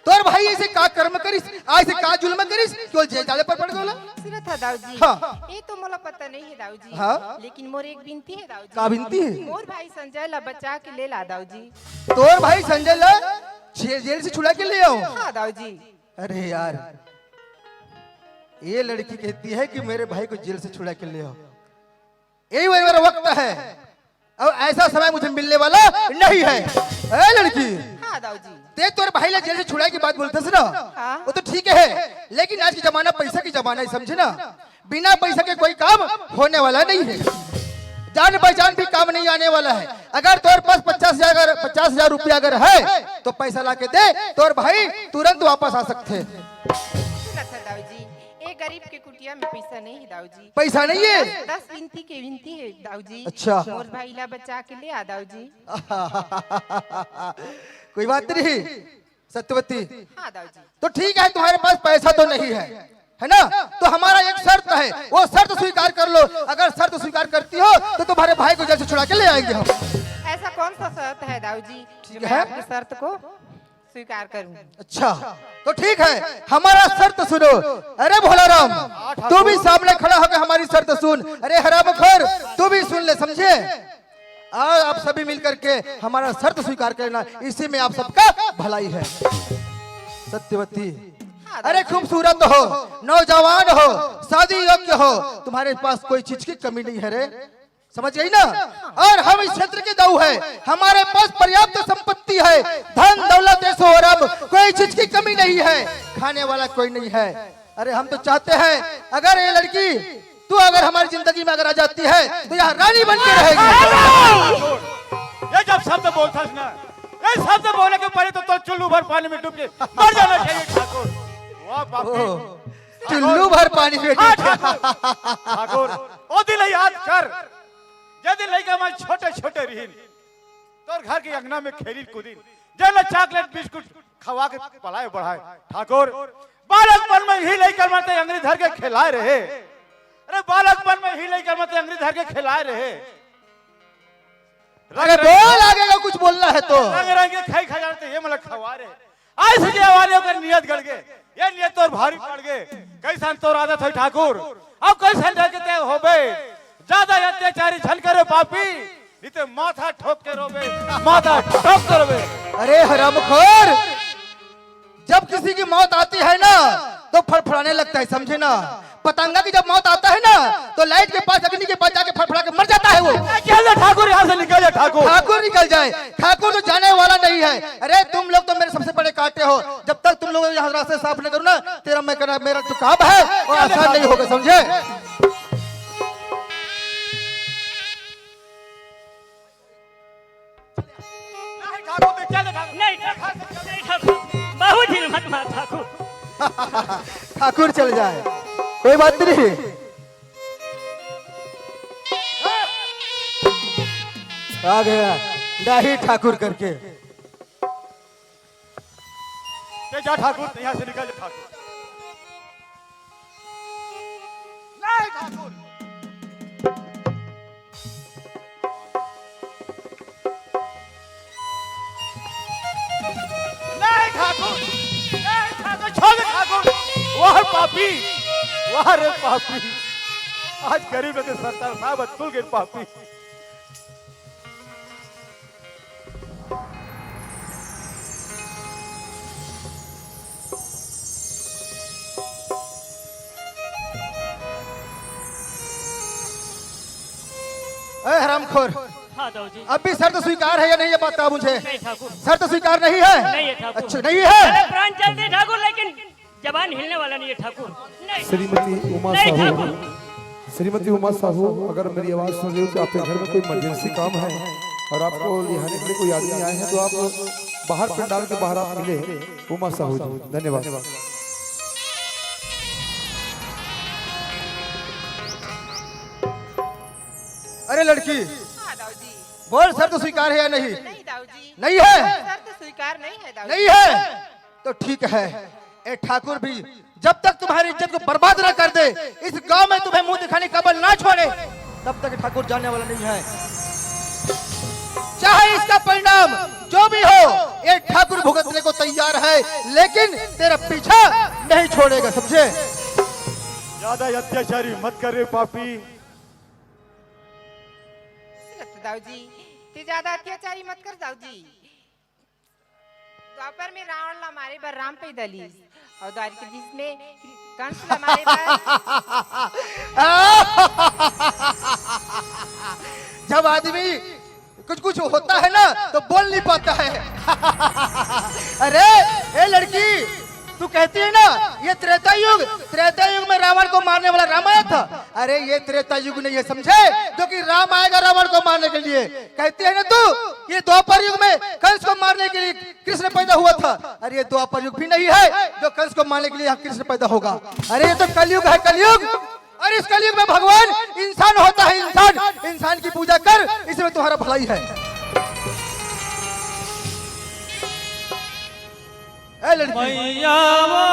तोर भाई ऐसे का कर्म करिस, ऐसे का जुल्म करिस कि वो जेल जाले पर पड़ गे ला? सुनत हस दाऊ जी। हाँ। ये तो मोला पता नहीं है दाऊ जी। हाँ। लेकिन मोर एक बिनती है दाऊ जी। का बिनती है? मोर भाई संजय ला बचा के ले ला दाऊ जी। तोर भाई संजय ला जे-, जेल से छुड़ा के ले आओ। हाँ दाऊ जी। अरे यार, ये लड़की कहती है कि मेरे भाई को जेल से छुड़ा के ले आओ। यही वही मेरा वक्त है, और ऐसा समय मुझे मिलने वाला नहीं है। ए लड़की, हाँ दाऊ जी। ते तोर भाई ला जेल से छुड़ाए की बात बोलथस ना, हाँ। वो तो ठीक है, लेकिन आज की जमाना पैसा की जमाना है, समझे ना? बिना पैसा के कोई काम होने वाला नहीं है। जान पहचान भी काम नहीं आने वाला है। अगर तोर पास पचास हजार, अगर पचास हजार रुपया अगर है तो पैसा ला के दे, तोर भाई तुरंत वापस आ सकथे। सुनत हस दाऊ जी, ए गरीब के कुटिया में पैसा नहीं है दाऊ जी। पैसा नहीं है? दस, दस बिनती के बिनती है दाऊ जी। अच्छा। मोर भाई ला बचा के ले आ दाऊ जी। कोई बात नहीं सत्यवती। हाँ दाऊ जी। तो ठीक है, तुम्हारे पास पैसा तो नहीं है, है ना? तो हमारा एक शर्त है, वो शर्त स्वीकार कर लो। अगर शर्त स्वीकार करती हो तो तुम्हारे भाई को जेल से छुड़ा के ले आएंगे हम। ऐसा कौन सा शर्त है दाऊ जी, जो मैं आपकी शर्त को स्वीकार करूं? अच्छा, तो ठीक है, हमारा शर्त सुनो। अरे भोला राम, तू भी सामने खड़ा होकर हमारी शर्त सुन। अरे हरामखोर, तू भी सुन ले, समझे? और आप सभी मिल करके हमारा शर्त स्वीकार करना, इसी में आप सबका भलाई है। सत्यवती, अरे खूबसूरत हो, नौजवान हो, शादी योग्य हो, तुम्हारे पास कोई चीज की कमी नहीं है रे, समझ गई ना? और हम इस क्षेत्र के दाऊ है, हमारे पास पर्याप्त संपत्ति है, धन दौलत ऐश्वर्य, कोई चीज की कमी नहीं है, खाने वाला कोई नहीं है। अरे हम तो चाहते हैं, अगर ये लड़की तू अगर हमारी जिंदगी में अगर आ जाती है तो यहाँ रानी बन के रहेगी। ये जब शब्द बोलता ना, ये शब्द बोले के पहले तो, तो चुल्लू भर पानी में डूब के मर जाना चाहिए ठाकुर। वाह बाप रे। ओह, चुल्लू भर पानी में हाँ, डूब गया। ठाकुर, ठाकुर, ओ दिन याद कर, जे दिन लइका मन छोटे छोटे रहिन, तोर घर के अंगना में खेलिन कूदिन, जे ले चॉकलेट बिस्कुट खवा के पलाए बढ़ाए। ठाकुर, बालकपन में ही लइका मन ते अंगरी धर के खिलाए रहे। अरे बालकपन में ही लइका मन ते अंगरी धर के खिलाए रहे। अरे बोल, आगे का कुछ बोलना है तो। रंग रंग के खाई खजानते ये मला खवा रहे। आज से जवानी ओकर नियत गड़ गे, ये नियत तोर भारी पड़ गे। कैसन तोर आदत है ठाकुर, अब कैसन जाके ते होबे। ज्यादा अत्याचारी झन करे पापी, नहीं ते माथा ठोक के रोबे, माथा ठोक के रोबे। अरे हरामखोर, जब किसी की मौत आती है ना तो फड़फड़ाने लगता है, समझे ना? पतंगा की जब मौत आता है ना तो लाइट के पास, अग्नि के पास जाके फड़फड़ा के मर जाता है वो। चल ठाकुर, यहाँ से निकल जा ठाकुर। ठाकुर निकल जाए, ठाकुर तो जाने वाला नहीं है। अरे तुम लोग तो मेरे सबसे बड़े कांटे हो, जब तक तुम लोग यहाँ रास्ते साफ नहीं करो ना, तेरा मैं करना, मेरा जो काम है वो आसान नहीं होगा, समझे? नहीं ठाकुर, तू चल ठाकुर। नहीं ठाकुर, नहीं ठाकुर, बाबूजी ने मत मार ठाकुर। ठाकुर चल जाए, कोई बात नहीं। आ गया दाही ठाकुर करके। ते जा ठाकुर, ते यहाँ से निकल जा ठाकुर। नहीं ठाकुर। नहीं ठाकुर, नहीं ठाकुर, छोड़ दे ठाकुर। वाह रे पापी, वाह रे पापी। आज गरीब लोग के सरदार साहब तुल गए पापी। ए हरामखोर, हाँ दाऊ जी। अब भी शर्त स्वीकार है या नहीं, ये बता मुझे। नहीं ठाकुर। शर्त स्वीकार नहीं है? नहीं है ठाकुर। अच्छा, नहीं है? अरे प्राण चलते ठाकुर, लेकिन जबान हिलने वाला नहीं है ठाकुर। नहीं। श्रीमती उमा नहीं साहू, ठाकुर। श्रीमती उमा साहू, अगर मेरी आवाज सुन रही हो तो आपके घर में कोई इमरजेंसी काम है और आपको लिहाने के लिए कोई आदमी आए हैं तो आप बाहर पंडाल के बाहर आप मिले उमा साहू जी। धन्यवाद। अरे लड़की, हाँ दाऊ जी। बोल, शर्त स्वीकार है या नहीं? नहीं दाऊ जी। नहीं है? शर्त स्वीकार नहीं है दाऊ नहीं जी। है तो ठीक है। ए ठाकुर भी जब तक तुम्हारी इज्जत को बर्बाद ना कर दे, इस गांव में तुम्हें मुंह दिखाने का बल ना छोड़े, तब तक ठाकुर जाने वाला नहीं है। चाहे इसका परिणाम जो भी हो, ये ठाकुर भुगतने को तैयार है, लेकिन तेरा पीछा नहीं छोड़ेगा, समझे? ज्यादा अत्याचारी मत कर रे पापी। सत दाऊ जी, ते ज्यादा अत्याचारी मत कर दाऊ जी। द्वापर में रावण ला मारे बर राम पैदा लीस और द्वारिकाधीश में कंस ला मारे बर जब आदमी कुछ कुछ होता है ना तो बोल नहीं पाता है। अरे ए लड़की, तू कहती है ना ये त्रेता युग, त्रेता युग में रावण को मारने वाला राम आया था। अरे ये त्रेता युग नहीं है, समझे? जो कि राम आएगा रावण को मारने के लिए। कहती है ना तू, ये द्वापर युग में कंस को मारने के लिए कृष्ण पैदा हुआ था। अरे ये द्वापर युग भी नहीं है जो कंस को मारने के लिए यहाँ कृष्ण पैदा होगा। अरे ये तो कलयुग है, कलयुग। और इस कलयुग में भगवान इंसान होता है, इंसान। इंसान की पूजा कर, इसमें तुम्हारा भलाई है। ए लड़की, मैया वो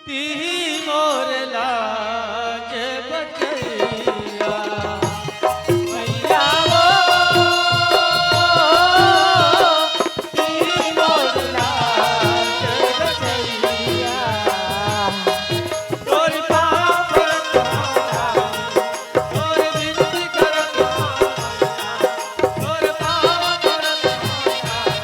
तिही मोर लाज बचैया। मैया वो तिही मोर लाज बचैया। तोर पाँव पड़त हँव, तोर बिनती करत हँव, तोर पाँव पड़त हँव।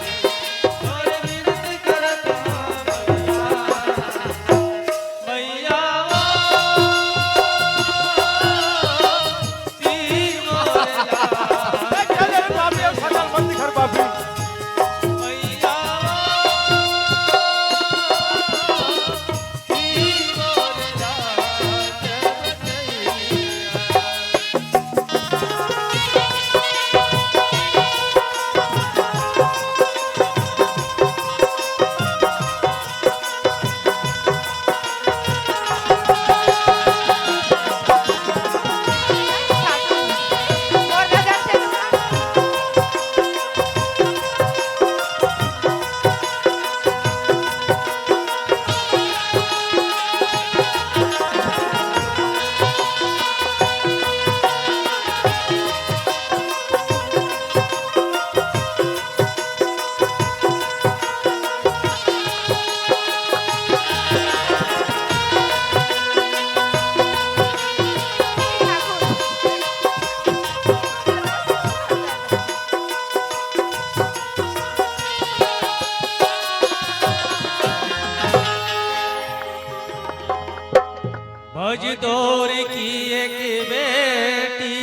मजदूर की एक बेटी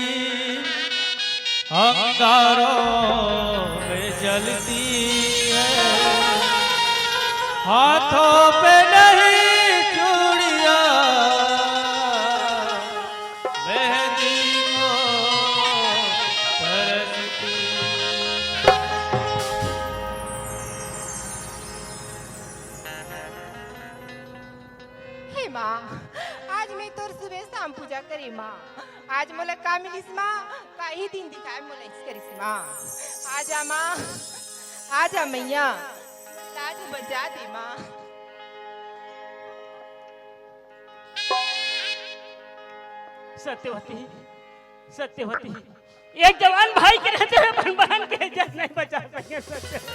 अंगारों में जलती है, हाथों पे नहीं चूड़ियां, मेहंदी को तरसती। हे माँ, आज मैं तोर सुबह शाम पूजा करे माँ। आज मोला का मिलिस माँ, का ही दिन दिखाए मोला इस करिस माँ। आजा माँ, आजा मैया, लाज बचा दे माँ। सत्यवती, सत्यवती, एक जवान भाई के रहते हुए अपन बहन के इज्जत नहीं बचा सके सत्यवती।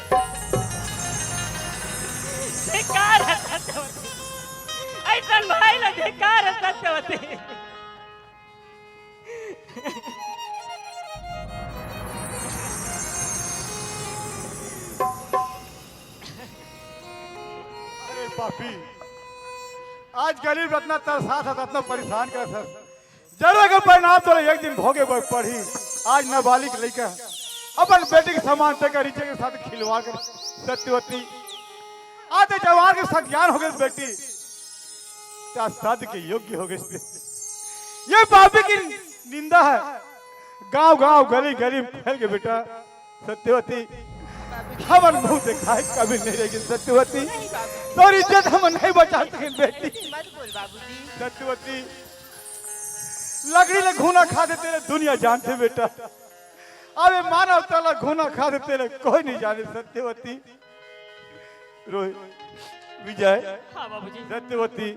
धिक्कार है सत्यवती, ऐसन भाई ला धिक्कार है सत्यवती। अरे पापी, आज गरीब रत्ना तरसात हस, रत्ना परेशान करत हस। जरूर एकर परिणाम तोला एक दिन भोगे बर पड़ही। आज नाबालिग लइका अपन बेटी के समान तेकर इज्जत के साथ खिलवाड़ कर सत्यवती। आज ते जवान के सज्ञान हो गए बेटी, ते आज शादी के योग्य हो गए। ये पापी की निंदा है, गांव गांव गली गली में फैल के बेटा। सत्यवती, हमर मुंह देखाए काबिल नहीं रहेगी सत्यवती। नहीं बाबूजी। तोर इज्जत हम नहीं बचा सके बेटी। मत बोल बाबूजी। सत्यवती, लकड़ी ले घूना खाथे तेला दुनिया जानथे बेटा। अबे मानवता ला घूना खाथे तेला कोई नहीं जाने सत्यवती। रोहित, विजय, हाँ बाबूजी। सत्यवती,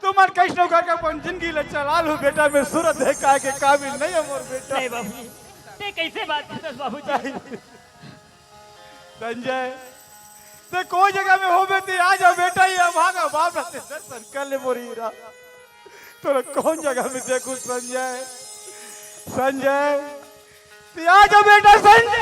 तुमन कइसनो करके अपन जिंदगी ला चला लू बेटा, मैं सूरत देखाए के काबिल नहीं है मोर बेटा। नहीं बाबूजी, ते कैसे बात करत बाबूजी? संजय, ते कोई जगह में होबे ते आ जा बेटा, ये अभागा बाप ला ते दर्शन कर ले मोर हीरा। तोला कौन जगह में देखूं संजय? संजय, ते आ जा बेटा संजय।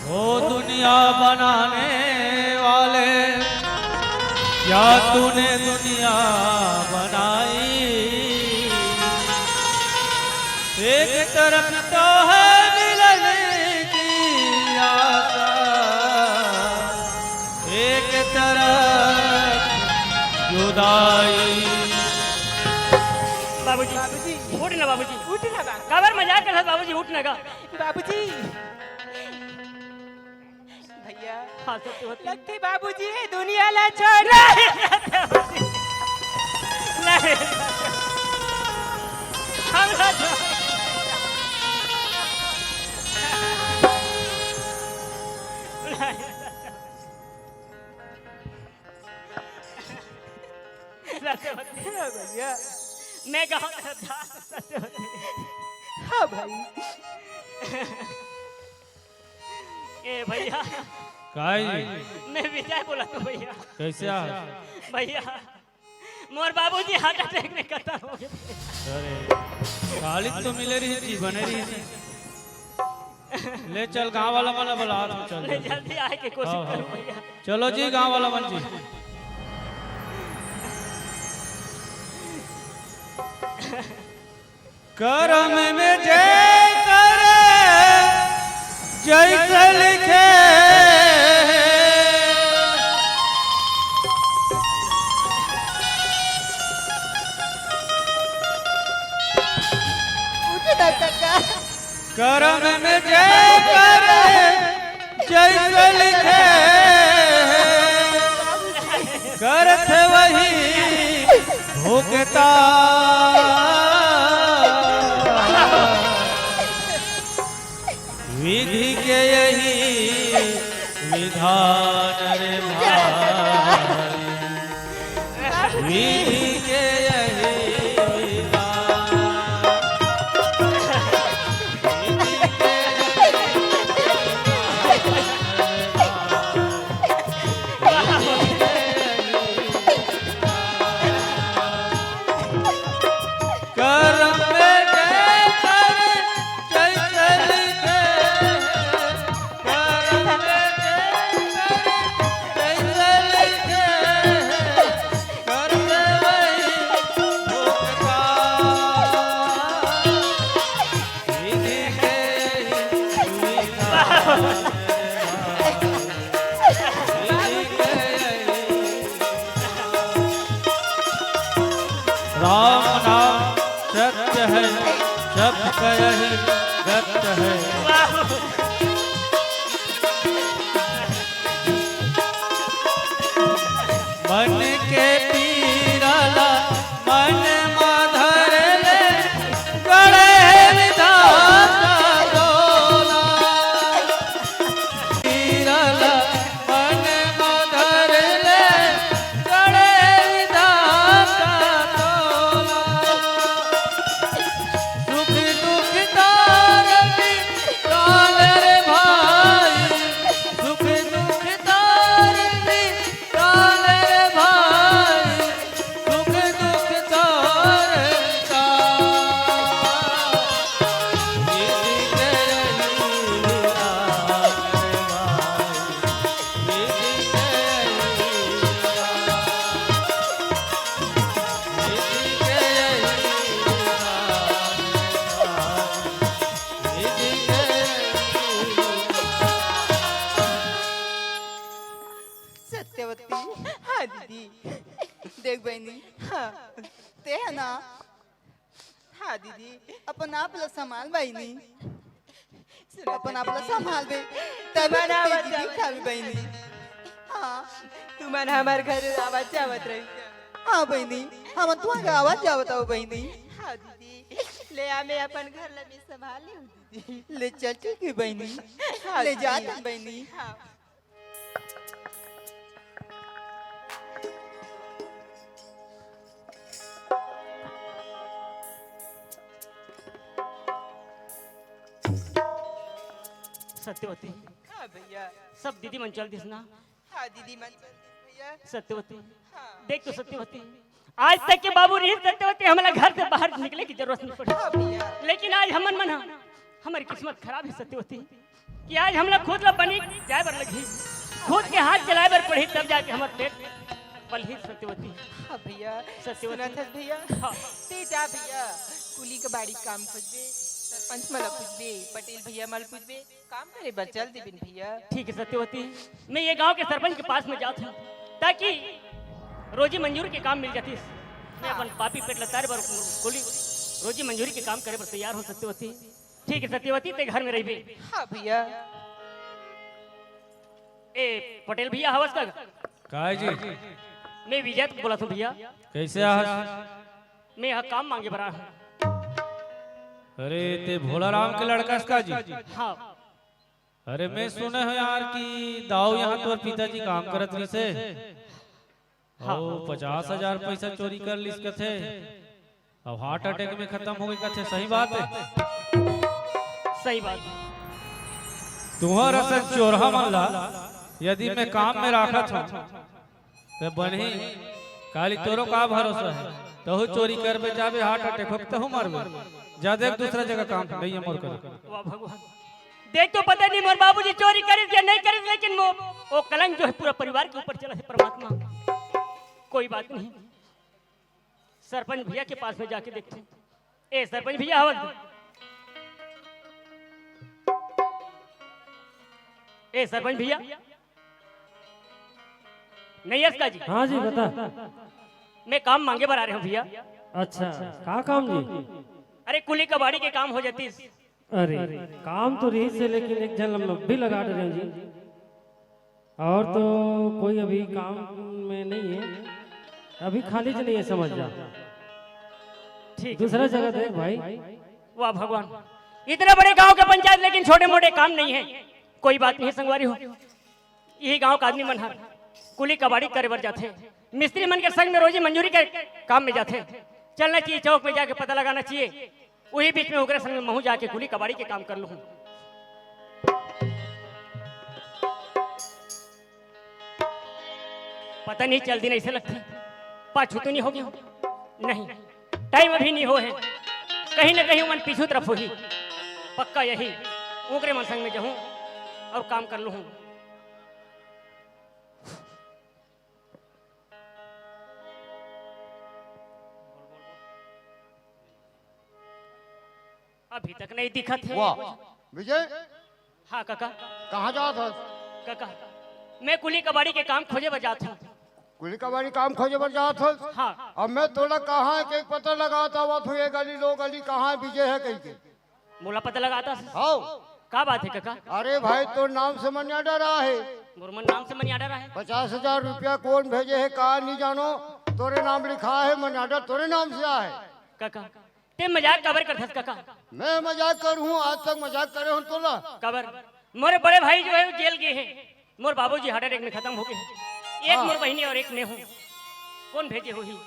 ओ दुनिया बनाने वाले, क्या तूने दुनिया बनाई? एक तरफ तो है मिलने की आशा, एक तरफ जुदाई। बाबूजी, बाबूजी। उठ ना बाबूजी। उठ ना बाबू। काबर मजाक करत बाबूजी, उठ ना गा। बाबूजी। भैया। हाँ, सत्यवती। लगथे बाबूजी ये दुनिया ला छोड़। नहीं, सत्यवती। नहीं, हम ना छोड़। नहीं, सत्यवती। सत्यवती। हाँ भैया। मैं गाँव का था, सत्यवती। हाँ भाई। ए भैया। काई? मैं विजय बोलत हूँ भैया। कैसे आ? भैया, मोर बाबूजी heart attack में खतम हो गए। अरे, काली तो मिले रही थी, बने रही थी। ले चल, गाँव वाला मन ला बुला, तू चल। ले जल्दी आए के कोशिश हाँ, हाँ। करो भैया। चलो जी, गाँव वाला मन जी। करम में जय करे, जैसे लिखे। उठ ना काका। करम में जय करे, जैसे लिखे, करत वही भुगता। विधि के यही विधान रे भाई, विधि के यही विधान। गत है। मन के पीरा ला मन मा धर ले, गढ़े विधाता डोला। पीरा ला मन मा धर ले, गढ़े विधाता डोला। सुख दुख तार भी काल रे भाई, सुख दुख तार भी काल रे भाई, सुख दुख तार का। विधि के रही आल रे भाई, विधि के रही आल। सत्यवती। हाँ दीदी। देख बहिनी। हाँ। ते है ना। हाँ दीदी। अपन आप ला संभाल बहिनी। सुनो अपन आप ला दीदी। संभाल बे। तब तुम्हारा तो आवाज दीदी आवत खावी रही। बहिनी। हाँ। तुमन हमार घर आवत जावत रही। हाँ बहिनी, हम तुम्हारे आवत जावत हो बहिनी। हाँ दीदी, ले आ मैं अपन घर ला मैं संभाल लेहूँ दीदी। ले चल ठीक है बहिनी। हाँ ले जा दीदी। तुम बहिनी। हाँ। सत्यवती। हाँ भैया। सब दीदी मन चल दिस ना। हाँ दीदी मन चल दिस भैया। सत्यवती। हाँ। देख तो सत्यवती, आज तक के बाबू रहिस सत्यवती, हमला घर से बाहर निकले के जरूरत नहीं पड़ी। हाँ भैया। लेकिन आज हमन मन ह, हमर किस्मत खराब हे सत्यवती, कि आज हमला खुद ला बनी जाए बर लगही, खुद के हाथ चलाए बर पड़ही, तब जाके हमर पेट पलही सत्यवती। हाँ भैया। सत्यवती। सुनत हस भैया? हाँ। ते जा भैया, कुली कबाड़ी काम खोजबे, सरपंच मन ला पूछबे, पटेल भैया मन ला पूछबे, काम करे बर चल देबिन भैया। ठीक है सत्यवती, मैं ये गांव के सरपंच के पास में जात हूँ, ताकि रोजी मंजूरी के काम मिल जातिस। मैं अपन पापी पेट ला तारे बर कुली रोजी मंजूरी के काम करे बर तैयार हूँ सत्यवती। ठीक है सत्यवती, ते घर में रहिबे। हाँ भैया। ए पटेल भैया हवस का? काय जी? मैं विजय बोलत हूँ भैया। कैसे आहस? मैं यहाँ काम मांगे बर आया हूँ। अरे ते भोला राम के लड़का हस का जी? हाँ। अरे मैं सुने हंव यार कि दाऊ यहाँ तोर पिताजी काम करत रहिसे, हाँ। अउ पचास हजार पैसा चोरी कर लिस कथे, अउ heart attack में खतम हो गे कथे, सही बात हे? सही बात। तुंहर असन चोरहा मन ला यदि मैं काम में राखत हंव, त बनही, काली तोरो का भरोसा हे? तहू चोरी करबे, जाबे, heart attack होके तहू मरबे। जा देख दूसरा जगह काम, नइ हे मोर करा। वाह भगवान, देख तो पता नहीं मोर बाबूजी चोरी करिस या नहीं करिस, लेकिन वो, वो कलंक जो है पूरा परिवार के ऊपर चला है परमात्मा। कोई बात नहीं, सरपंच भैया के पास में जाके देखते हैं। ए सरपंच भैया, हवस। ए सरपंच भैया, नहीं हस का जी? हाँ जी, बता। मैं काम मांगे बर आ रहे हूँ भैया। अच्छा, का काम जी? अरे कुली कबाड़ी के काम हो जातिस। अरे, काम तो रहिसे, लेकिन एक झन ला मैं अभी लगा डरे हंव जी। और तो कोई अभी काम में नहीं है, अभी खाली च नहीं है, समझ जा। ठीक। दूसरा जगह देख भाई। वाह भगवान, इतना बड़े गांव के पंचायत, लेकिन छोटे मोटे काम नहीं है। कोई बात नहीं संगवारी हो, यही गांव का आदमी मन हर कुली कबाड़ी करे बर जाथे, मिस्त्री मन के संग में रोजी मंजूरी के काम में जाथे। चलना चाहिए, चौक में जाके पता लगाना चाहिए। उही बीच में ओकरे संग में महूं जाके कुली कबाड़ी के काम कर लूं। पता नहीं चल दिन ऐसे लगथे, पाछू तो नहीं हो गया? नहीं, टाइम अभी नहीं हो है, कहीं ना कहीं मन पीछू तरफ होही। पक्का यही, ओकरे मन संग में जाहूं और काम कर लूं। अभी तक नहीं दिखत हे। वाह, विजय। हाँ काका। कहाँ जात हस? काका, मैं कुली कबाड़ी के काम खोजे बर जात हूँ। कुली कबाड़ी काम खोजे बर जात हस? हाँ। अब मैं तोला कहाँ के पता लगात आवत हूँ, ये गली लो गली कहाँ विजय है कहिके। मोला पता लगाथस? हव। का बात हे कका? अरे भाई, तोर नाम से मनी आर्डर आए हे। मोर मन नाम से मनी आर्डर आए हे? पचास हजार रुपया कोन भेजे हे, का नहीं जानो, तोरे नाम लिखा हे, मनी आर्डर तोरे नाम से आए हे। कका, तें मजाक काबर करथस कका? मैं मजाक करहूँ? आज तक मजाक करे हों तोला? काबर? मोर बड़े भाई जो हे, वो जेल गे हे। मोर बाबूजी हार्ट अटैक में खतम हो गे हे। एक हाँ। मोर बहिनी अउ एक मैं हूँ। कोन भेजे होही?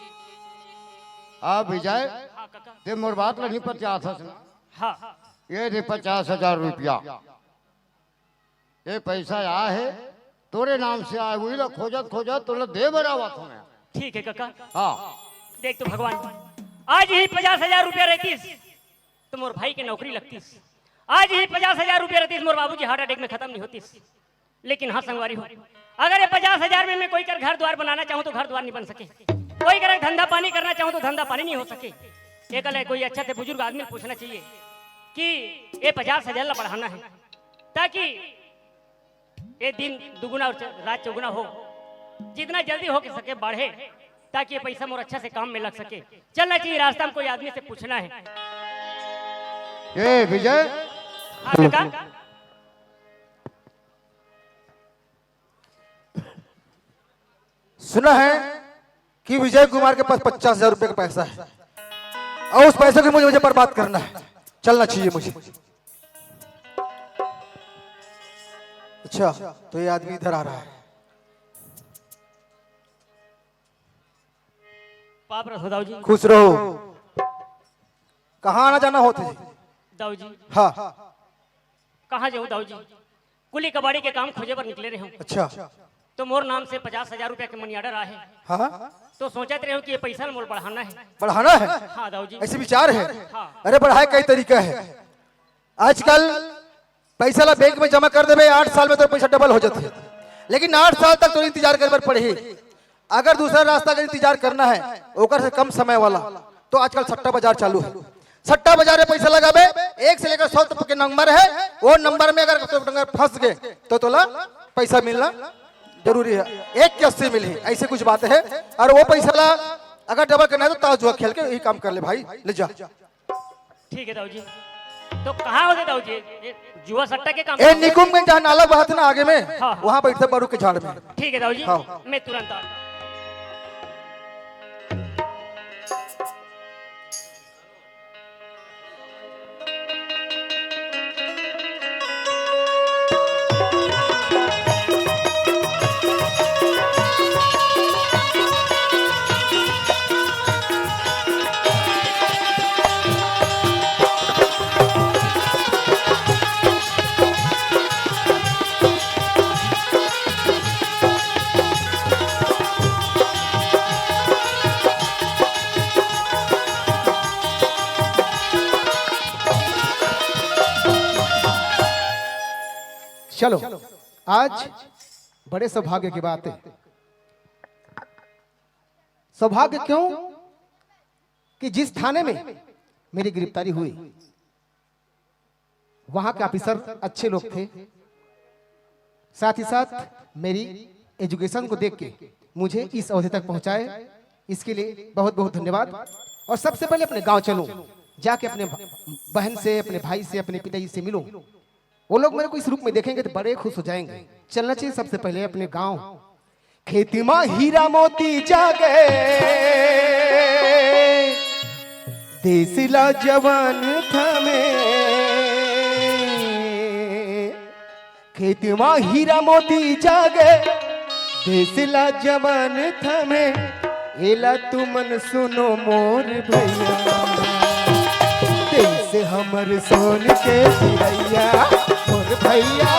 आ विजय, हाँ कका। तें मोर बात ला नहीं पतियाथस ना? हाँ। ये दे पचास हजार रुपया। ये पैसा आए हे, तोरे नाम से आए हे, उही ला खोजत खोजत तोला दे बर आवत हों मैं। ठीक हे कका। हाँ। देख तो भगवान, आज ही पचास हजार रुपया रहतिस त मोर भाई के नौकरी लगतिस। आज ही पचास हजार रुपया रहतिस, मोर बाबूजी हार्ट अटैक में खतम नहीं होतिस। लेकिन हाँ संगवारी हो, अगर ये पचास हजार में मैं कोई कर घर द्वार बनाना चाहूँ तो घर द्वार नहीं बन सके, कोई कर धंधा पानी करना चाहूँ तो धंधा पानी नहीं हो सके। एकर ले कोई अच्छा से बुजुर्ग आदमी ल पूछना चाहिए कि ये पचास हजार ला बढ़ाना हे, ताकि ये दिन दुगुना अउ च-, रात चौगुना हो, जितना जल्दी हो सके बढ़े, ताकि ये पैसा मोर अच्छा से काम में लग सके। चलना चाहिए रास्ता में, कोई आदमी से पूछना हे। ए विजय, हाँ कका। सुना है कि विजय कुमार के पास पचास हजार रुपए का पैसा है और उस पैसे को मुझे, मुझे बर्बाद करना है, चलना चाहिए मुझे। अच्छा, तो ये आदमी इधर आ रहा है। पाप रहो दाऊ जी। खुश रहो। कहाँ आना जाना होथे? दाऊ जी। हाँ। कहाँ जाऊँ दाऊ जी? कुली कबाड़ी के काम खोजे बर निकले रहे हूँ। अच्छा। तो मोर नाम से पचास हजार रुपया के मनी आर्डर आए हे। हाँ। तो सोचत रहे हूँ कि ये पैसा मोर बढ़ाना हे। बढ़ाना हे? हाँ दाऊ जी। ऐसे विचार हे? हाँ। अरे बढ़ाए कई तरीका हे। आजकल पैसा ला बैंक में जमा कर देबे, आठ साल में तोर पैसा डबल हो जाथे, लेकिन आठ साल तक तोर इंतजार करे बर पड़ही। अगर दूसरा रास्ता अगर इंतजार करना हे, ओकर से कम समय वाला, तो आजकल सट्टा बाजार चालू हे। सट्टा बाजार में पैसा लगाबे, एक से लेकर सौ तक के नंबर हे, वो नंबर में अगर तोर नंबर फंस गे, तो तोला पैसा मिलना जरूरी हे। एक के अस्सी मिलही, ऐसे कुछ बात हे। और वो पैसा ला अगर डबल करना हे, तो ताश जुआ खेल के यही काम कर ले भाई, ले जा। ठीक हे दाऊ जी। तो कहाँ होथे दाऊ जी? ये जुआ सट्टा के काम ए, करथे? निकुमगंज जहाँ नाला बहत ना आगे में, हाँ, हाँ। वहाँ बैठथे बरू के झाड़ में। ठीक हे दाऊ जी, हाँ। मैं तुरंत आता हूँ। चलो, आज बड़े सौभाग्य की बात हे। सौभाग्य क्यों कि जिस थाने में मेरी गिरफ्तारी हुई, वहां के ऑफिसर अच्छे लोग थे, साथ ही साथ मेरी एजुकेशन को देख के मुझे इस अवधि तक पहुंचाए, इसके लिए बहुत बहुत धन्यवाद। और सबसे पहले अपने गांव चलूं, जाके अपने भ-, बहन से, अपने भाई से, अपने पिताजी से मिलूं। वो लोग मेरे को इस रूप में देखेंगे तो बड़े खुश हो जाएंगे। चलना चाहिए सबसे पहले अपने गांव। खेती मा हीरा मोती जागे, देश ला जवान थमे। खेती मा हीरा मोती जागे, देश ला जवान थमे। एला तुमन सुनो मोर भैया, देश हमर सोन के चिरैया, मोर भैया।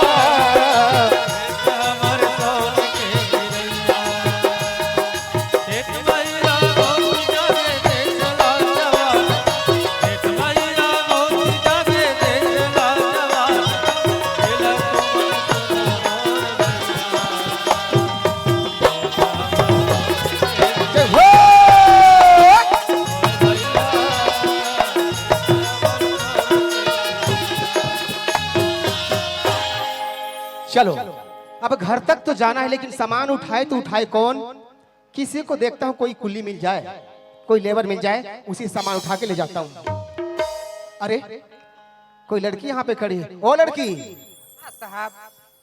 चलो, अब घर तक तो जाना है, लेकिन सामान उठाए तो उठाए कौन? किसी को देखता हूँ, कोई कुली मिल जाए, कोई लेबर मिल जाए, उसी सामान उठा के ले जाता हूँ। अरे, कोई लड़की यहाँ पे खड़ी है। ओ लड़की, हाँ साहब।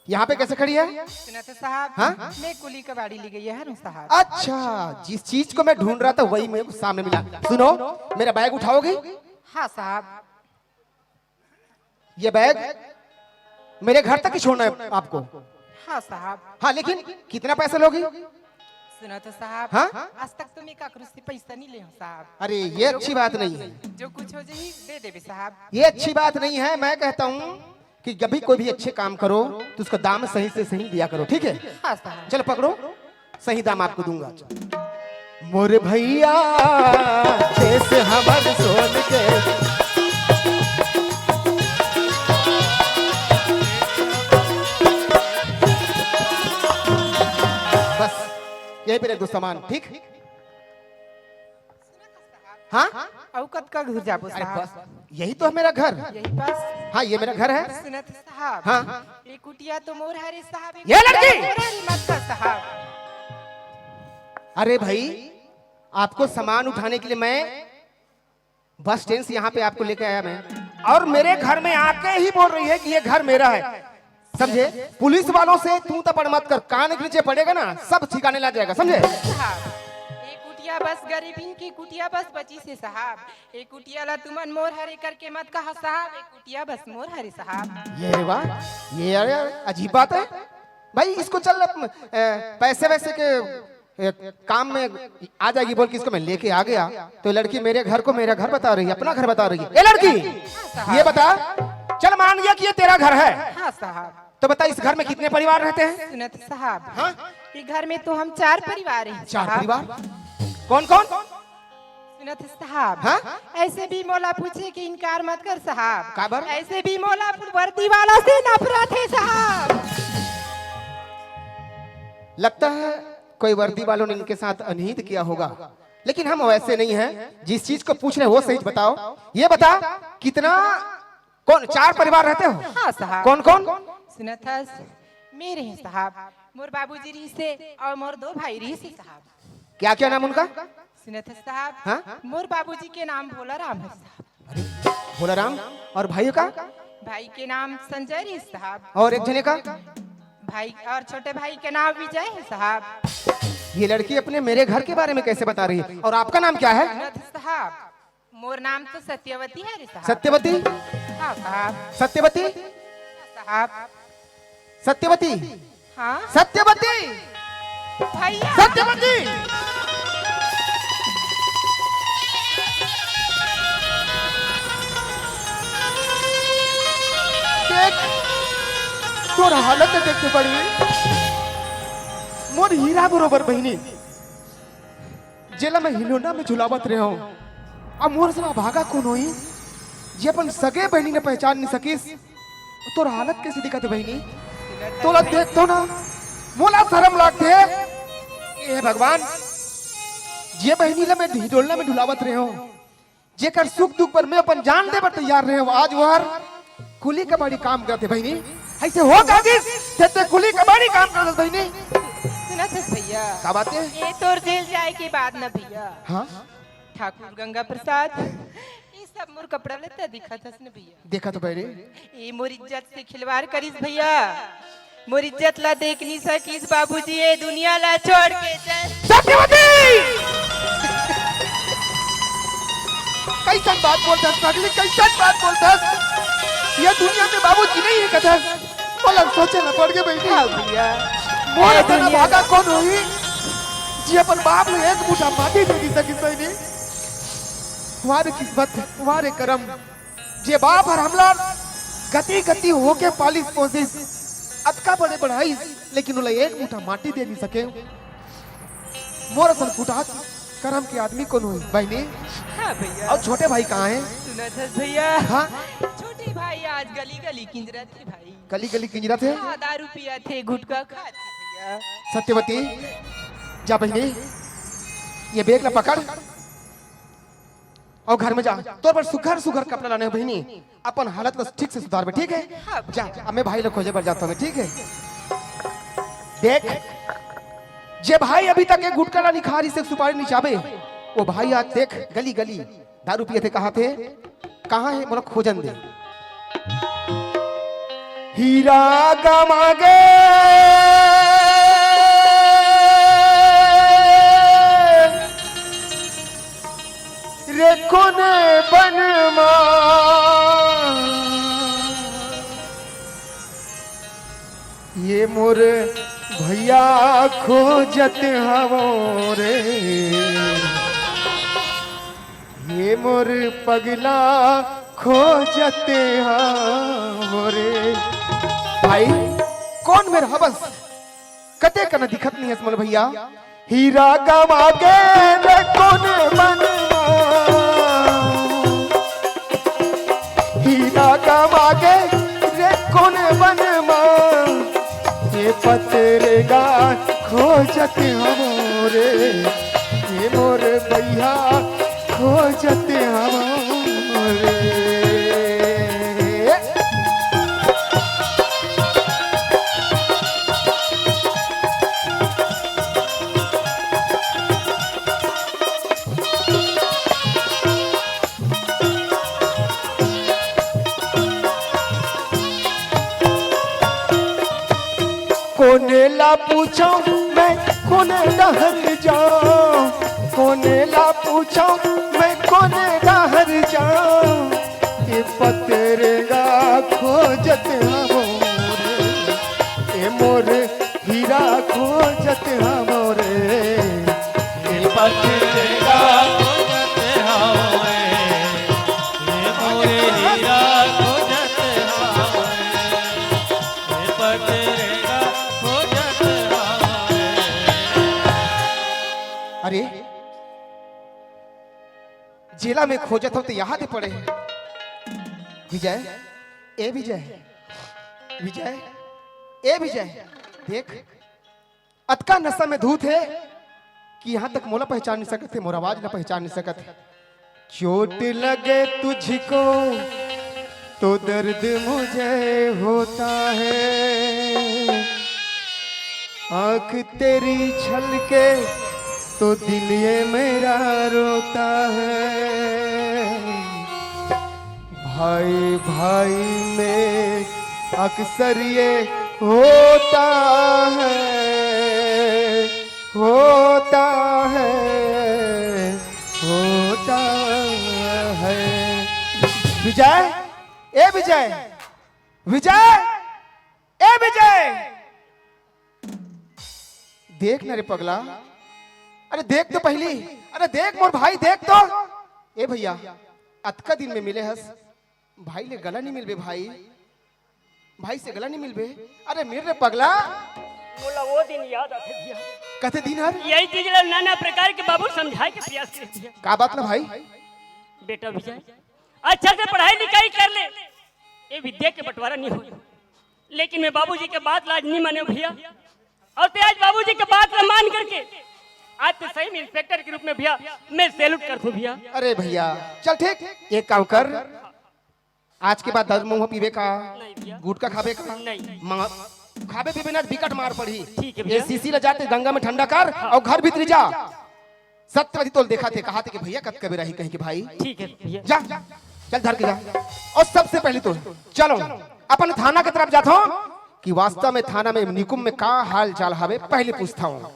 यहाँ पे कैसे खड़ी है? सुनत साहब, हाँ? मैं कुली कबाड़ी ली गई है साहब। अच्छा, जिस चीज को मैं ढूंढ रहा था वही मेरे को सामने मिला। सुनो, मेरा बैग उठाओगी? हाँ साहब। ये बैग मेरे घर तक ही छोड़ना है आपको। हाँ साहब। हाँ, लेकिन कितना पैसा लोगी? सुनो तो साहब, हाँ? आज तक तो मैं काकरू से पैसा नहीं ले हूँ साहब। अरे, ये अच्छी बात नहीं है। जो कुछ हो जाए, दे देवे साहब। ये अच्छी बात नहीं है। मैं कहता हूँ कि जब भी कोई भी अच्छे काम करो, तो उसका दाम सही से सही दिया करो, ठीक है? हाँ साहब। चलो, पकड़ो, सही दाम आपको दूंगा। मोर भैया, देश हमर सोन के। बस, यही पे रख दो सामान, ठीक? हाँ? अउ कतका दूर जाबो अरे साहब? बस, यही तो है मेरा घर। यही बस? हाँ, ये मेरा घर है। सुनत साहब। हाँ। ये कुटिया तो मोर हरे साहब, ये ये लड़की! मोर हरे मत कर साहब। अरे भाई, आपको सामान उठाने के लिए मैं बस स्टैंड से यहाँ पे आपको लेके आया मैं, और मेरे घर में आके ही बोल रही है कि ये घर मेरा है। समझे? पुलिस वालों से तू तपड़ मत कर, कान के नीचे पड़ेगा ना, सब ठिकाने लग जाएगा, समझे? साहब, ये कुटिया बस गरीबिन की कुटिया बस बची से साहब। ये कुटिया ला तुमन मोर हरे करके मत कहा साहब, ये कुटिया बस मोर हरे साहब। ये रे वाह, ये यार, यार अजीब बात है भाई। इसको चल, अ, पैसे वैसे के, ए, काम में आ जाएगी बोल के इसको मैं लेके आ गया, तो लड़की मेरे घर को मेरा घर बता रही है, अपना घर बता रही है। ए लड़की, ये बता, चल मान गया कि ये तेरा घर है, हाँ साहब। तो बता, इस घर में कितने परिवार रहते हैं? सुनत साहब, हाँ? ये घर में तो हम चार परिवार हैं चार साहब। परिवार? कौन कौन? सुनत साहब, हाँ? ऐसे भी मोला पूछे के इनकार मत कर साहब। काबर? ऐसे भी मोला वर्दी वाला से नफरत है साहब। लगता है कोई वर्दी वालों ने इनके साथ अनहित किया होगा, लेकिन हम वैसे नहीं हैं। जिस चीज को पूछ रहे हैं वो सही बताओ। ये बता, कितना, कौन, चार परिवार रहते हो? हाँ साहब। कौन कौन? सुनत हस, मेरे हैं साहब, मोर बाबूजी रहिसे और मोर दो भाई रहिसे साहब। क्या क्या नाम उनका? सुनत हस साहब, हाँ? मोर बाबूजी के नाम भोला राम है साहब। अरे, भोला राम। और भाइयों का? भाई के नाम संजय रहिस साहब। और एक जने का? भाई, और छोटे भाई के नाम विजय है साहब। ये लड़की अपने मेरे घर के बारे में कैसे बता रही है? और आपका नाम क्या है? सुनत साहब, मोर नाम तो सत्यवती है रे साहब। सत्यवती? हाँ साहब। सत्यवती? साहब। सत्यवती? हाँ? सत्यवती? भैया। सत्यवती? देख, तोर हालत देख के बड़ी, मोर हीरा बरोबर बहिनी, जेला मैं हिलोना में झुलावत रहे हूँ, अब मोर से भागा कौन होई, जे अपन सगे बहिनी ने पहचान नहीं सकिस। तोर हालत कैसे दिखत हे बहिनी? तोला देख तो ना, मोला शरम लागथे। हे भगवान, जे बहिनी ला मैं ढिंडोलना में ढुलावत रहे हूँ, जेकर सुख दुख पर मैं अपन जान दे बर तैयार रहे हूँ, आज वो हर कुली कबाड़ी काम करथे बहिनी। ऐसे हो का जिस ते, ते कुली कबाड़ी काम करथे बहिनी। सुनत हस भैया? का बात है? ये तोर जेल जाए के बाद ना भैया। हाँ? ठाकुर गंगा प्रसाद, ये सब मोर कपड़ा लत्ता दिखत हस न भैया? देखा तो बहिनी। ये मोर इज्जत से खिलवाड़ करिस भैया। मोर इज्जत ला देख नहीं सकिस बाबूजी, ये दुनिया ला छोड़ के चल। सत्यवती! कैसन बात बोलथस पगली, कैसन बात बोलथस? ये दुनिया में बाबूजी नहीं है कथस। मोला सोचे न पड़ गे बहिनी। हाँ भैया। मोर ए असन दुनिया भागा कौन होई, जे अपन बाप ला एक मुठा माटी दे नहीं सकिस बहिनी। वाह रे किस्मत, वाह रे करम, जे बाप हर हमला गति गति होके पालिस पोसिस, अतका बड़े बढ़ाइस, लेकिन ओला एक मुठा माटी दे नहीं सके। मोर असन फुटहाथ करम के आदमी कौन होई बहिनी? हाँ भैया। और छोटे भाई कहाँ हैं? सुनत हस भैया? हाँ? छोटे भाई आज गली गली किंजरत हे भाई। गली गली किंजरत हे? हाँ, दारू पियत हे, गुटखा खात हे भैया। सत्यवती, जा बहिनी, ये बैग ला पकड़। अउ घर में जा, तोर बर सुघर सुघर कपड़ा लाने हंव बहिनी, अपन हालत ला ठीक से सुधारबे, ठीक है? हाँ, जा, भैया। अब मैं भाई ला खोजे बर जात हंव मैं, ठीक है? देख, जे भाई अभी तक एक गुटखा ला नइ खा रिहिस, एक सुपारी नइ चाबे, वो भाई आज देख गली गली दारू पियत हे, कहाथे, कहाँ हे, मोला खोजन दे। हीरा गमा गे रे कोन बन मा, ये मोर भैया खोजत हवो रे, ये मोर पगला खोजत हवो रे। भाई, कोन मेर हवस? कते कना दिखत नइ हस मोला भैया। हीरा गमा गे रे कोन बन मा, हीरा गमा गे रे कोन बन मा, ये पतरेगा खोजत हवो रे, ये मोर भैया खोजत हवो रे। कोने ला पूछो मैं कोने डहर जाओ, कोने ला पूछो मैं कोने डहर जाओ, ये पतरेगा खोजत हवो रे, ये मोर हीरा खोजत हवो रे, ये पतरेगा खोजत हवो रे, ये मोर हीरा खोजत हवो रे, ये पतरेगा खोजत हवो रे। अरे, जेला मैं खोजत हंव ते यहाँ दे पड़े हे। विजय, ए विजय, विजय, ए विजय, देख, अतका नशा में धुत हे कि यहाँ तक मोला पहचान नइ सकत हे, मोर आवाज ला पहचान नइ सकत हे। चोट लगे तुझको तो दर्द मुझे होता है, आंख तेरी छलके तो दिल ये मेरा रोता है। भाई भाई में अक्सर ये होता है, होता है, होता है। विजय, ए विजय, विजय, ए विजय, देख न रे पगला, अरे देख तो पहिली, अरे देख मोर भाई, देख तो। ए भैया, अतका दिन में मिले हस, भाई ले गला नइ मिलबे भाई, भाई से गला नइ मिलबे। अरे मिल रे पगला। मोला वो दिन याद आथे भैया। कते दिन हर? यही चीज ला नाना प्रकार के बाबू समझाए के प्रयास करे भैया। का बात ला भाई? बेटा विजय, अच्छा से पढ़ाई लिखाई कर ले, ये विद्या के बंटवारा नइ होय। लेकिन मैं बाबूजी के बात ला आज नइ माने भैया, अउ ते आज बाबूजी के बात ला मान करके आज ते सही में इंस्पेक्टर के रूप में भैया मैं सैल्यूट करथंव भैया। अरे भैया, चल ठीक, एक काम कर, आज के बाद दारू महुआ पीबे का? नहीं भैया। गुटखा खाबे का? नहीं। मा-, खाबे पीबे ना, बिकट मार पड़ही। ठीक है भैया। ये शीशी ला जाते गंगा में ठंडा कर अउ घर भीतरी जा। सत्यवती तोला देखत हे, कहत हे कि भैया कतका बेरा होही कहिके भाई। ठीक है भैया। जा, चल धर के जा। अउ सबसे पहिली तो चलो अपन थाना के तरफ जाथंव कि वास्तव में थाना में निकुम में का हाल चाल हवे, पहिली पूछथंव।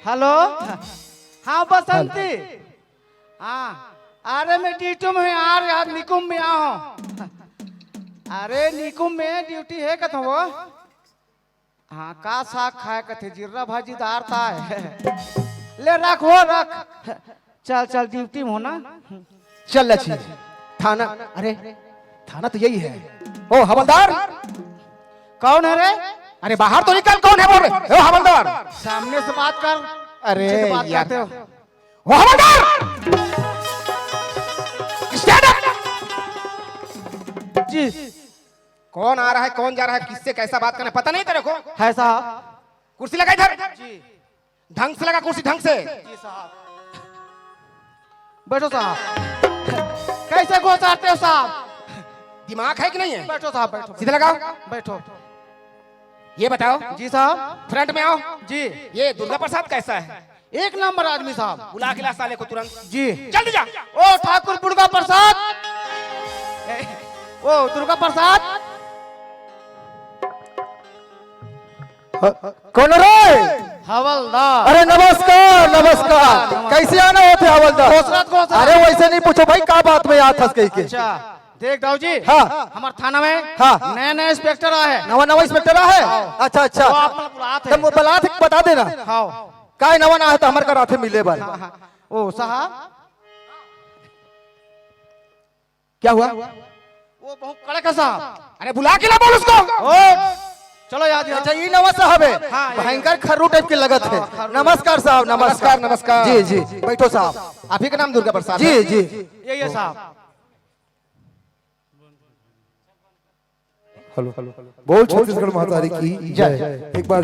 हेलो, हाँ बसंती। हाँ, अरे मैं ड्यूटी में हंव यार, यार निकुम में आए हंव। अरे निकुम में ड्यूटी हे कथंव वो? हाँ, का साग खाए कथे, जिर्रा भाजी दार ताय। ले रख वो, रख। चल चल, ड्यूटी में हंव ना। चल लच्छी, थाना, अरे थाना तो यही है। ओ हवलदार, कौन है रे? अरे बाहर तो निकल, कौन है बोल रहे? ओ हवलदार, सामने से बात कर। अरे पीछे से बात यार। करते हो। ओ हवलदार, स्टैंड अप। जी। कौन आ रहा है, कौन जा रहा है, किससे कैसा बात करना है, पता नहीं तेरे को। है साहब। कुर्सी लगा इधर। जी। ढंग से लगा कुर्सी, ढंग से। जी साहब। बैठो साहब। कैसे घोसारते हो साहब? दिमाग है कि नहीं है? बैठो साहब, बैठो। सीधे लगाओ। बैठो। ये बताओ। जी साहब। फ्रंट में आओ। जी। ये दुर्गा प्रसाद कैसा है? एक नंबर आदमी साहब। बुला के ला साले को तुरंत। जी। जल्दी जा। ओ ठाकुर दुर्गा प्रसाद। ए, ओ दुर्गा प्रसाद। ह-, कौन रे? हवलदार। अरे नमस्कार, नमस्कार। नमस्कार। कैसे आना होथे हवलदार? घोसरत, घोसरत। अरे वैसे नहीं पूछो भाई, का बात में आत हस कहिके। अच्छा, देख दाऊ जी। हाँ। हमर थाना में हाँ। नया नया इंस्पेक्टर आए हे। नवा नवा इंस्पेक्टर आए हे? हाँ। अच्छा, अच्छा। तो आप मन बुलात हे। तब बुलात हे, बता देना। हाँ। काय नवा ना हे तो हमर करा आथे मिले बर। हाँ, हाँ। ओ साहब। क्या हुआ? वो बहुत कड़क हे साहब। अरे बुला के ला बोल उसको। ओ, चलो यार, यार। अच्छा, ये नवा साहब हे। हाँ, ये भयंकर खर्रू टाइप के लगत हे। हाँ, खर्रू। नमस्कार साहब, नमस्कार। नमस्कार, नमस्कार। जी, जी। बैठो साहब। आप ही का नाम दुर्गा प्रसाद जी, है? जी। ये, ये साहब। Hello, hello. बोल छत्तीसगढ़ महतारी की जय। एक बार